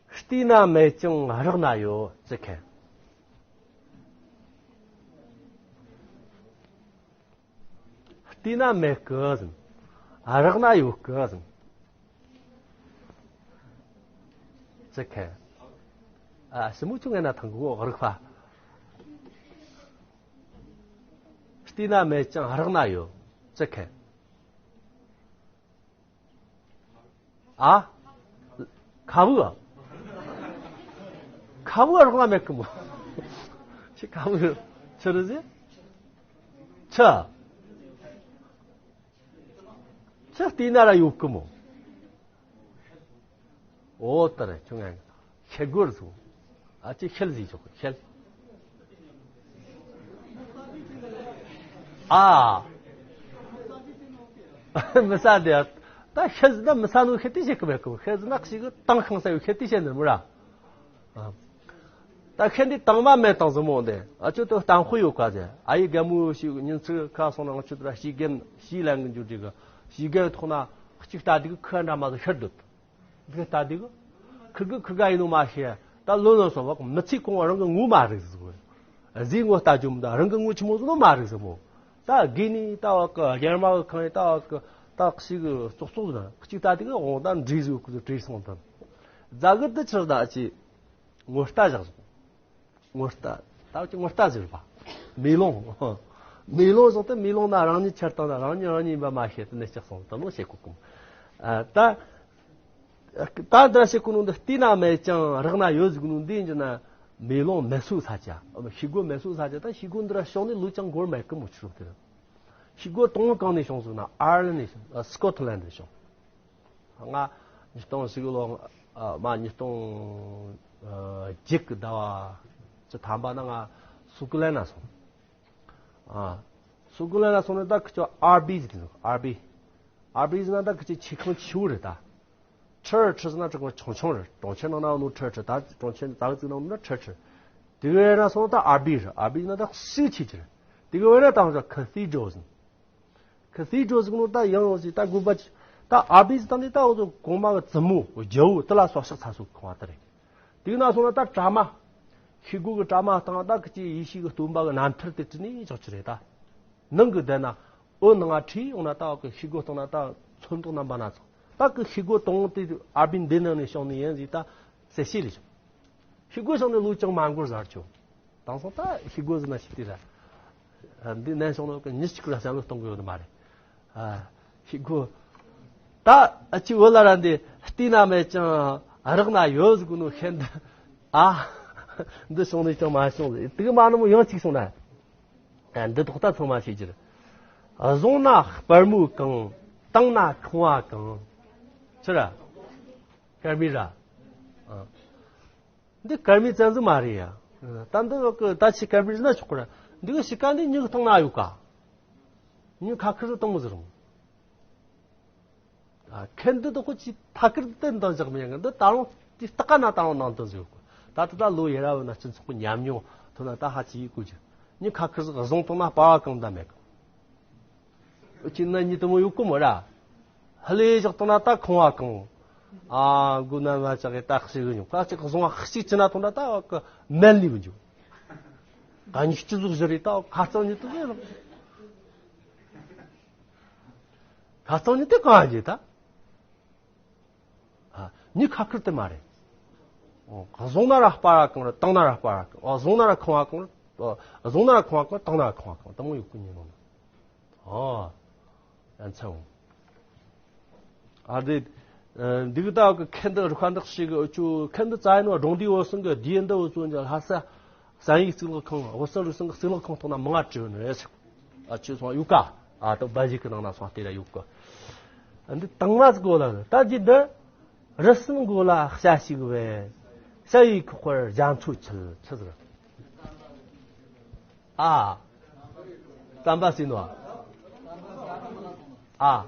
བལྟས་ན་མེད་ཅིང་རག་ན་ཡོད་ཅི་ཁེ། བལྟས་ན་མེད་གི་ཟིན། རག་ན་ཡོད་གི་ཟིན། ཅི་ཁེ། ཨ་ཞི་མོ་ཆུང་ངན་ན་ཐང་གི་རིག་པ། བལྟས་ན་མེད་ཅིང་རག་ན་ཡོད་ཅི་ཁེ། ཨ། ཁ་བུ། ཁ་བུ་རོགས་ལ་མེད་གི་མོ། ཆི་ཁ་བུ། ཆི་རེད་ཟེ། ཆི། ཆི་བལྟས་ན་ར་ཡོད་གི་མོ། འོ་ད་རེད་ཆུང་ངན། ཤེལ་སྒོར་སོང་། ཨ་ཅེ་ཤེལ་ཟིག་ཆོག་ཤེལ། ཨ། མི་ས་དེ། ད་ཤེལ་ཟིག་ན་མི་ས་ནོ་ཤེལ་དེ་བྱེད་གི་མེད་གི། ཤེལ་ཟིག་ན་ཞིག་གི་དང་ཤང་ས་ཡོད་ཤེལ་དེ་བྱེད་ནི་མི་ར། ཨ། ད་ཤེལ་འདི་དང་མ་མེད་དང་ཟིག་མོ་འདི། ཨ་ཅོ་དོ་གཏམ་དཔེ་ཡོད་ག་ཟེ། ཨ་ཡེ་རྒན་མོ་ཞིག་ཉིན་ཚིག་ཁ་སོང་ན་ང་ཆུ་དུ་ར་ཤི་རྒན་ཤི་ལན་གི་འཇུ་འདི་གི་ཤི་རྒན་ཐོག་ན་གཅིག་ལྟ་འདི་གི་ཁུ་འདྲ་མ་ཟིག་ཤར་འདུག་འདི་ལྟ་དེ་གི། ཁིར་གི་ཁིར་ག་ཡིན་ནོ་མ་ཤེས། ད་ལོ་ལོ་སོང་བ་མི་ཚེ་གང་བ་རང་གི་ངོ་མ་རིག་ཟིག་གི། གཟིགས་ངོ་ལྟ་རྒྱུ་མི་འདུག་རང་གི་ངོ་ཆི་མོ་ཟིག་ནོ་མ་རིག་ཟིག་མོ། ད་དགེ་ནི་ད་བ་གི་རྒྱལ་མ་གི་ཁང་ཡིན་ད་བ་གི་ད་ཞིག་གི་ཙོག་ཙོག་ཟིག་གཅིག་ལྟ་དེ་གི་འོང་ད་འདྲེ་ཟིག་གི་བྲིས་སོང་ད། རྫ་གི་འདི་ཕྱིར་ད་ཅི་ངོ་ལྟ་བཞག་ཟིག་ངོ་ལྟ། ད་ཅི་ངོ་ལྟ་ཟེར་བ། མེ་ལོང་། མེ་ལོང་ཟེར་ཏེ་མེ་ལོང་ན་རང་ཉིད་འཆར་སྟངས་ན་རང་ཉིད་རང་ཉིད་ཡིན་པ་མ་ཤེས་ཏེ་གནས་ལྕགས་སོང་དུ་མོ་བྱེད་གོ་གོ། ཨ་ད། ད་འདྲ་བྱེད་གོ་ནོ་འདི་བལྟས་ན་མེད་ཅིང་རག་ན་ཡོད་ཟེར་གོ་ནོ་འདི་ཡིན་རྒྱུ་ན། མེ་ལོང་མེ་སོ་ས་ཆ། ཤི་སྒོ་མེ་སོ་ས་ཆ་ད་ཤི་སྒོ་འདི་ར་བྱུང་ནས་ལོ་ཅང་འགོར་མེད་གི་མོ་ཆུ་རུབ་དེ། ཤི་སྒོ་དང་པོ་གང་ནས་བྱུང་ཟེར་ན་ཨར་ལན་ནས་བྱུང་། སྐོ་ཐི་ལན་ནས་བྱུང་། ང་ཉིས་སྟོང་ཞིག་ལོ། ཨ་མ་ཉིས་སྟོང་ཨ་བརྒྱད་ཀྱི་ཟླ་བ་བཅུ་ཐམ་པ་ན་ང་སུ་ཀུ་ལན་ན་སོང་། ཨ་སུ་ཀུ་ལན་ན་སོང་ནས་ད་ཁི་ཆོ་ཨར་བི་ཟེར་གི་འདུག་ཨར་བི། ཨར་བི་ཟེར་ན་ད་ཁི་ཆོ་ཆེ་ཁང་ཆེ་བོ་རེད་ད། ཁྲི་ཁྲི་ཟེར་ན་ཁྲི་ཁང་ཆུང་ཆུང་རེད། གྲོང་ཁྱེར་ནང་ན་ནོ་ཁྲི་ཁྲི་ད་གྲོང་ཁྱེར་ད་གི་ཙི་ནང་ན་ཁྲི་ཁྲི། དེ་གི་ན་སོང་ད་ཨར་བི་རེད། ཨར་བི་ཟེར་ན་ད་སུ་ཆེ་ཆེ་རེད། དེ་གི་ན་ད་ཁི་ཆོ་ཁ་ཐི་ཌྲལ་ཟེར། ཁ་ཐི་ཌྲལ་ཟེར་གོ་ནོ་ད་ཡང་ཡང་ཟིག་ད་དགོན་པ་ཅིག་ད་ཨར་བི་ཟེར་ད་ནི་ད་འོ་ཚོ་གོང་མ་གི་བཙུན་མོ་རྒྱལ་པོ་དེ་ལ་སོགས་ཤག་ཚ་སུ་ཁང་བ་དེ་རེད། དེ་གི་ན་སོང་ན་ད་གྲྭ་མ། ཤི་སྒོ་གི་གྲྭ་མ་སྟེང་ད་ཁི་ཆོ་ཡེ་ཤུ་གི་སྟོན་པ་གི་རྣམ་ཐར་དེ་བྲིས་ནས་ཆོག་ཆི་རེད་ད། ནང་གི་བསྡད་ན་འོ་ནང་ང་ཁྲིད་ཡོང་ན་ད་གི་ཤི་སྒོ་སྟེང་ན་ད་ཚོན་མདོག་རྣམ་པ་སྣ་ཚོགས་ད་གི་ཤི་སྒོ་དང་དེ་ཨར་བི་འདི་ནང་ནས་བྱུང་ནི་ཡིན་ཟིག་ད་གསལ་བཤད་ལས་བྱུང་། ཤི་སྒོ་བྱུང་ནས་ལོ་ཅང་མ་འགོར་ཟེར་ཆོག་དེང་སང་ད་ཤི་སྒོ་ཟེར་ན་ཤི་དེ་ར། འདི་ནན་སོང་ནོ་གི་མྱི་གཅིག་ལ་བསམ་བློ་གཏོང་གི་ཡོད་ནི་མ་རེད། ཨ། ཤི་སྒོ། ད་ཨ་ཅི་འོ་ལ་ར་འདི་བལྟས་ན་མེད་ཅིང་རག་ན་ཡོད་ཟེར་གོ་ནོ་ཤེས་འདི། ཨ། འདི་སོང་ནས་ཅང་མ་སོང་ཟེར་དེ་གི་མ་ནི་མོ་ཡང་གཅིག་སོང་ན། ཨ་འདི་ཐོག་ད་ཚང་མ་ཤེས་ཀྱི་རེད། བཟུང་ན་སྤར་མོ་གང་། བཏང་ན་ཁང་བ་གང་། ཆི་ར། ཀར་མི་ར། ཨ། འདི་ཀར་མི་བཙན་འཛུལ་མ་རེད་ཡ། ད་འདི་གི་ད་ཆི་ཀར་མི་རེད་ན་ཆོག་གི་ར། འདི་གི་ཤི་ཀ་འདི་མྱི་གི་སྟེང་ན་ཡོད་ཀ་མྱི་ཁ་ཁེར་རུ་གཏོང་མི་ཟེར་རུང་། ཨ་ཁེར་འདི་དོ་ཁོ་ཅི་ཐ་ཁེར་དེ་འདང་བཞག་མི་ཡང་འདི་ད་རུང་དེ་སྟག་ཀ་ན་ད་རུང་ནང་དོན་ཟེར་ཡོད་ཀ་ད་ད་ད་ལོ་ཡ་ར་བ་ན་སྤྱི་ཚོགས་ཀྱི་ཉམས་མྱོང་ཐོན་ན་ད་ཧ་ཅི་ཡི་ཀུ་ཅི་མྱི་ཁ་ཁེར་ཟིག་བཟུང་བཏང་ན་སྤར་བ་གང་ད་མེད་ཀ་ཅི་ན་ཉི་དུ་མོ་ཡོད་གོ་མོ་ར། ཧ་ལས་བཞག་ཏུ་ན་ད་ཁང་བ་གང་། ཨ་མགོ་ན་མ་ཆག་གི་ད་ཤི་གི་ཉོ་ཁ་ཅིག་བཟུང་བ་གཅིག་ཅི་ན་ཐོང་ད་ད་གི་མལ་ནི་བུ་འཇུ། ད་ཉི་སྤྱི་ཟུག་བཞི་རེ་ད་ཁ་ཚང་ཉི་དུ་ཟེར། ཁ་ཚང་ཉི་དུ་གང་ཡིན་ད། ཨ་ཉི་ཁ་ཁུར་དེ་མ་རེད། ཨོ་བཟུང་ན་ར་སྤར་བ་གང་རེད། བཏང་ན་ར་སྤར་བ་གང་། ཨོ་བཟུང་ན་ར་ཁང་བ་གང་རེད། ཨོ་བཟུང་ན་ར་ཁང་བ་གང་། བཏང་ན་ར་ཁང་བ་གང་། དེ་མོ་ཡོད་གི་ཉིན་ནོ་ན། ཨོ་ཡ་མཚན་འོང་། ཨ་རེད། འདི་གི་ད་གི་ཁེ་འདི་རུ་ཁ་འདག་ཞིག་གི་ཨུ་ཆུ་ཁེ་འདི་རྩ་ཡིན་ནོ་སྒྲུང་འདི་འོ་སང་གི་དེ་འདི་འུ་ཚོ་འཇལ་ལྷ་ས་བསམ་ཡིག་གཙུག་ལག་ཁང་འོ་སང་རུ་སང་གི་གཙུག་ལག་ཁང་ཐོག་ན་མང་ང་བྲིས་ནི་རེད་ཟེར། ཨ་ཆུ་སོང་ཡུག་ག་ཨ་ད་བ་ཞིག་གི་ནང་ན་སོང་དེ་ར་ཡུག་གི་འདི་དང་མ་ཟིག་གོ་ལ་ད་ཅི་འདི་རི་སུན་གོ་ལ་ཤ་ཞིག་བས་ཤ་ཡི་ཁོག་པར་རྒྱ་མཚོ་ཆུ་ཆུ་ཟེར། ཨ། རྩམ་པ་ཟེར་ནོ། ཨ།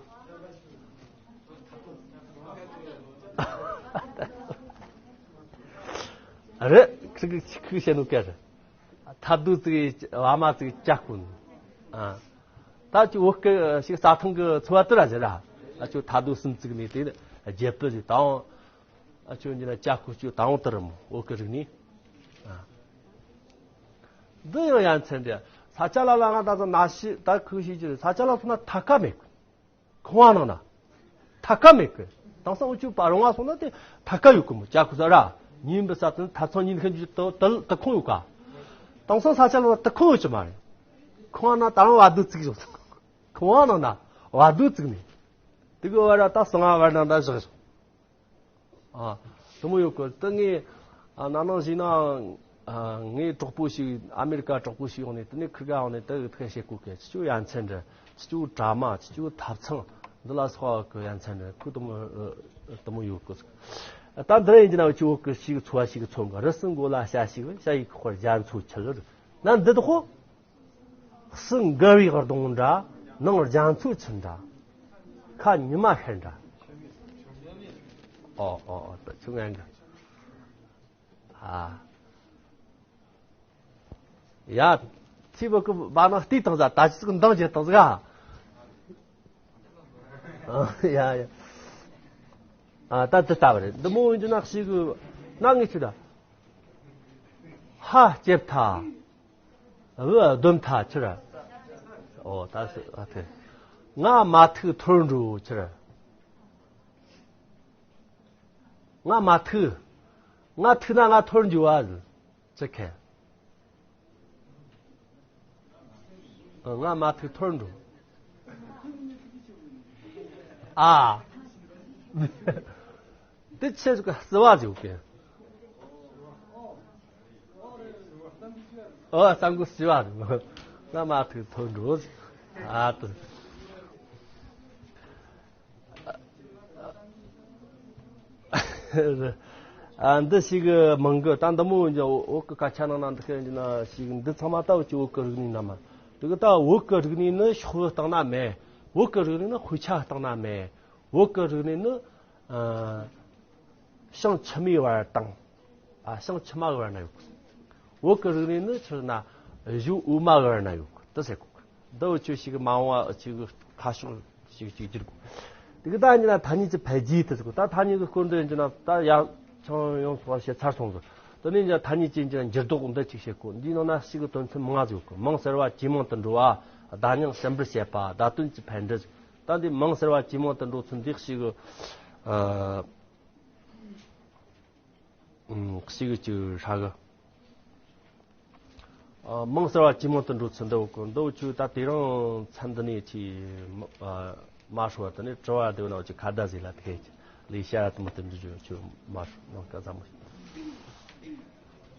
རེད། ཁི་ཁི་ཁི་བཤད་ནོ་སྐད་རེད། ཐབ་རྡོ་ཙིག་བ་མ་ཙིག་ལྕགས་ཀུན། ཨ། ད་ཅི་བོད་སྐད་ཞིག་རྩྭ་ཐང་གི་ཚོ་བ་དུ་ར་ཟེར་ར། ཨ་ཅོ་ཐ་དོ་སུམ་བརྩིགས་ནས་དེ་རྒྱལ་པོ་ཞིག་དང་། ཨ་ཅོ་འདི་ན་ཅ་ཁུ་ཅོ་དང་དུ་རུ་མོ་བོད་ཀྱི་རིག་གནས། ཨ། འདི་ཡང་ཡ་མཚན་འདྲ། ས་ཆ་ལ་ལ་ང་ད་ཚོ་ན་ཤི་ད་ཁུ་ཤི་ཅི་རེད། ས་ཆ་ལ་སོང་ན་ཐ་ཀ་མེད་གི། ཁང་བ་ནང་ན་ཐ་ཀ་མེད་གི། དེང་སང་འུ་ཅོ་པ་རོང་བ་སོང་ན་དེ་ཐ་ཀ་ཡོད་གི་མོ། ཅ་ཁུ་ས་ར་ཉིན་པའི་ས་དེ་ཐ་ཚང་ཉིན་ཁན་ཅི་ཏུ་ཏུ་ཏུ་ཁང་ཡོད་ག། དེང་སང་ས་ཆ་ལ་ཏུ་ཁང་ཡོད་ཀྱི་མ་རེད། ཁང་བ་ན་ད་རང་བ་དུ་བཙུགས་བཞག་ཁང་བ་ནང་ན་བ་དུ་བཙུགས་ནས། དེ་གི་བར་ད་སང་བར་ན་ད་བཞག་བཞག་ཨ། དེ་མོ་ཡོད་གི། དེ་ངས་ཨ་ན་ནང་བཞིན་ན་ཨ་ངའི་གྲོགས་པོ་ཞིག་ཨ་མེ་རི་ཀ་གྲོགས་པོ་ཞིག་ཡོང་ནས། དེ་ནས་ཁིར་ག་ཡོང་ནས་དེ་གི་ཐད་བཤད་གོ་གི། ཅི་ཅུ་ཡ་མཚན་འདྲ། ཅི་ཅུ་དྲ་མ། ཅི་ཅུ་ཐབ་ཚང་། འདི་ལ་སོགས་གི་ཡ་མཚན་འདྲ་ཁུ་དེ་མོ་དེ་མོ་ཡོད་གི། ད་འདི་ར་ཡིན་གྱི་ན་ཅི་བོད་གི་ཞིག་ཚོ་བ་ཞིག་ཚོ་གི། རི་སུ་མགོ་ལ་བྱ་ཞིག་བྱ་ཡི་ཁོར་རྒྱ་མཚོ་ཆུ་ལུར་ན་འདི་དོ་ཁོ། སུ་མགར་བའི་གདོང་འདྲ། ནང་རྒྱ་མཚོའི་ཆུ་འདྲ། ཁ་ཉི་མ་ཤར་འདྲ། ཨོ་ཨོ་ཨོ་ད་ཆུ་ངན་འདྲ། ཨ། ཡ། ཚིག་བོད་ཀྱི་བ་ནང་བལྟས་བཏང་ཟ། ད་ཅི་ཚིག་འདང་བརྒྱབ་བཏང་ཟ། ཨ་ཡ་ཡ། ཨ་ད་དེ་ལྟ་བ་རེད། འདི་མོ་འོན་ཀྱི་ན་ཞིག་གི་ན་ངེས་ཆུ་ད། ཧ་ལྕེབ་ཐ། བུ་སྡོམ་ཐ་ཆི་ར། ཨོ་ད་སུ་ཨ་ཐེ། ང་མ་ཐུག་ཐོར་འགྲོ་ཆི་ར། ང་མ་ཐུག་ང་ཐུག་ན་ང་ཐོར་འགྱུར་བ་ཟིན་ཅི་ཁེ། ང་མ་ཐུག་ཐོར་འགྲོ། ཨ། དེ་ཆེ་ཟིག་ག་བརྩི་བ་ཟིག་གི། ཨོ་གསང་གོ་བརྩི་བ་ཟིག་ང་མ་ཐུག་ཐོར་འགྲོ་ཟིག་ཨ་དུ། ཨ་འདི་ཞིག་མང་གི། ད་འདི་མོ་འོན་ཀྱང་བོད་ཀྱི་སྐད་ཆ་ནང་ན་འདི་སྐད་ཡིན་ན་ཞིག་འདི་ཚང་མ་ད་བོད་ཀྱི་བོད་ཀྱི་རིག་གནས་རྣམས། དེ་གི་ད་བོད་ཀྱི་རིག་གནས་ནི་ཤོག་བུ་སྟེང་ན་མེད། བོད་ཀྱི་རིག་གནས་ནི་དཔེ་ཆ་སྟེང་ན་མེད། བོད་ཀྱི་རིག་གནས་ནི་ཨ་ཞང་ཕྱི་མའི་བར་དང་། ཨ་ཞང་ཕྱི་མ་གི་བར་ན་ཡོད་གི། བོད་ཀྱི་རིག་གནས་ནི་ཆི་ན་གཞུང་དབུ་མ་གི་བར་ན་ཡོད་གི། དེ་ཟེར་གོ་གི། འདི་བོད་ཆོས་ཤིག་མ་འོངས་པ་ཅིག་ཁ་ཕྱོགས་ཤིག་ཅིག་བསྒྱུར་གོ། དེ་གི་ད་ཡིན་ན་ཐ་སྙད་ཀྱི་འཕེལ་རྒྱས་དེ་ཟེར་གོ། ད་ཐ་སྙད་ཀྱི་སྐོར་འདི་ཡིན་ན་ད་ཡང་ཆང་ཡོང་སོགས་བཤད་ཚར་སོང་ཟིག་དེ་ནས་ཀྱང་ཐ་སྙད་ཅན་གྱི་འགྱུར་ལྡོག་འདི་ཅིག་བཤད་གོ། འདིའི་ནང་ན་ཞིག་གི་དོན་ཚན་མང་ཟིག་ཡོད་གི། མིང་གསར་བ་ཇེ་མང་དུ་འགྲོ་བ། བརྡ་རྙིང་ཞིབ་འབུར་བྱེད་པ། བརྡ་དོན་གྱི་འཕེལ་འགྲིབ། ད་འདི་མིང་གསར་བ་ཇེ་མང་དུ་འགྲོ་ཚུལ་འདི་ཞིག་གི་ཨ། ཨུམ། ཞིག་ཅིག་ཧྲ་གི། ཨ། མིང་གསར་བ་ཇེ་མང་དུ་འགྲོ་ཚུལ་འདི་བོ་གི་འདི་བོ་ཆོས་ད་དེ་རིང་མཚན་འདི་ནས་ཅིག་མ་ཨ་མ་ཧྲོ་བ་དེ་ནས་དྲི་བ་དེ་བོ་ན་ཅིག་ཁ་བརྡ་ཟིག་ལ་ཐེ་ཅིག་ལས་བྱ་དུ་མ་དུ་འདྲི་རྒྱུ་ཆོས་མ་ཧྲོ་ནང་སྐལ་བཟང་མ།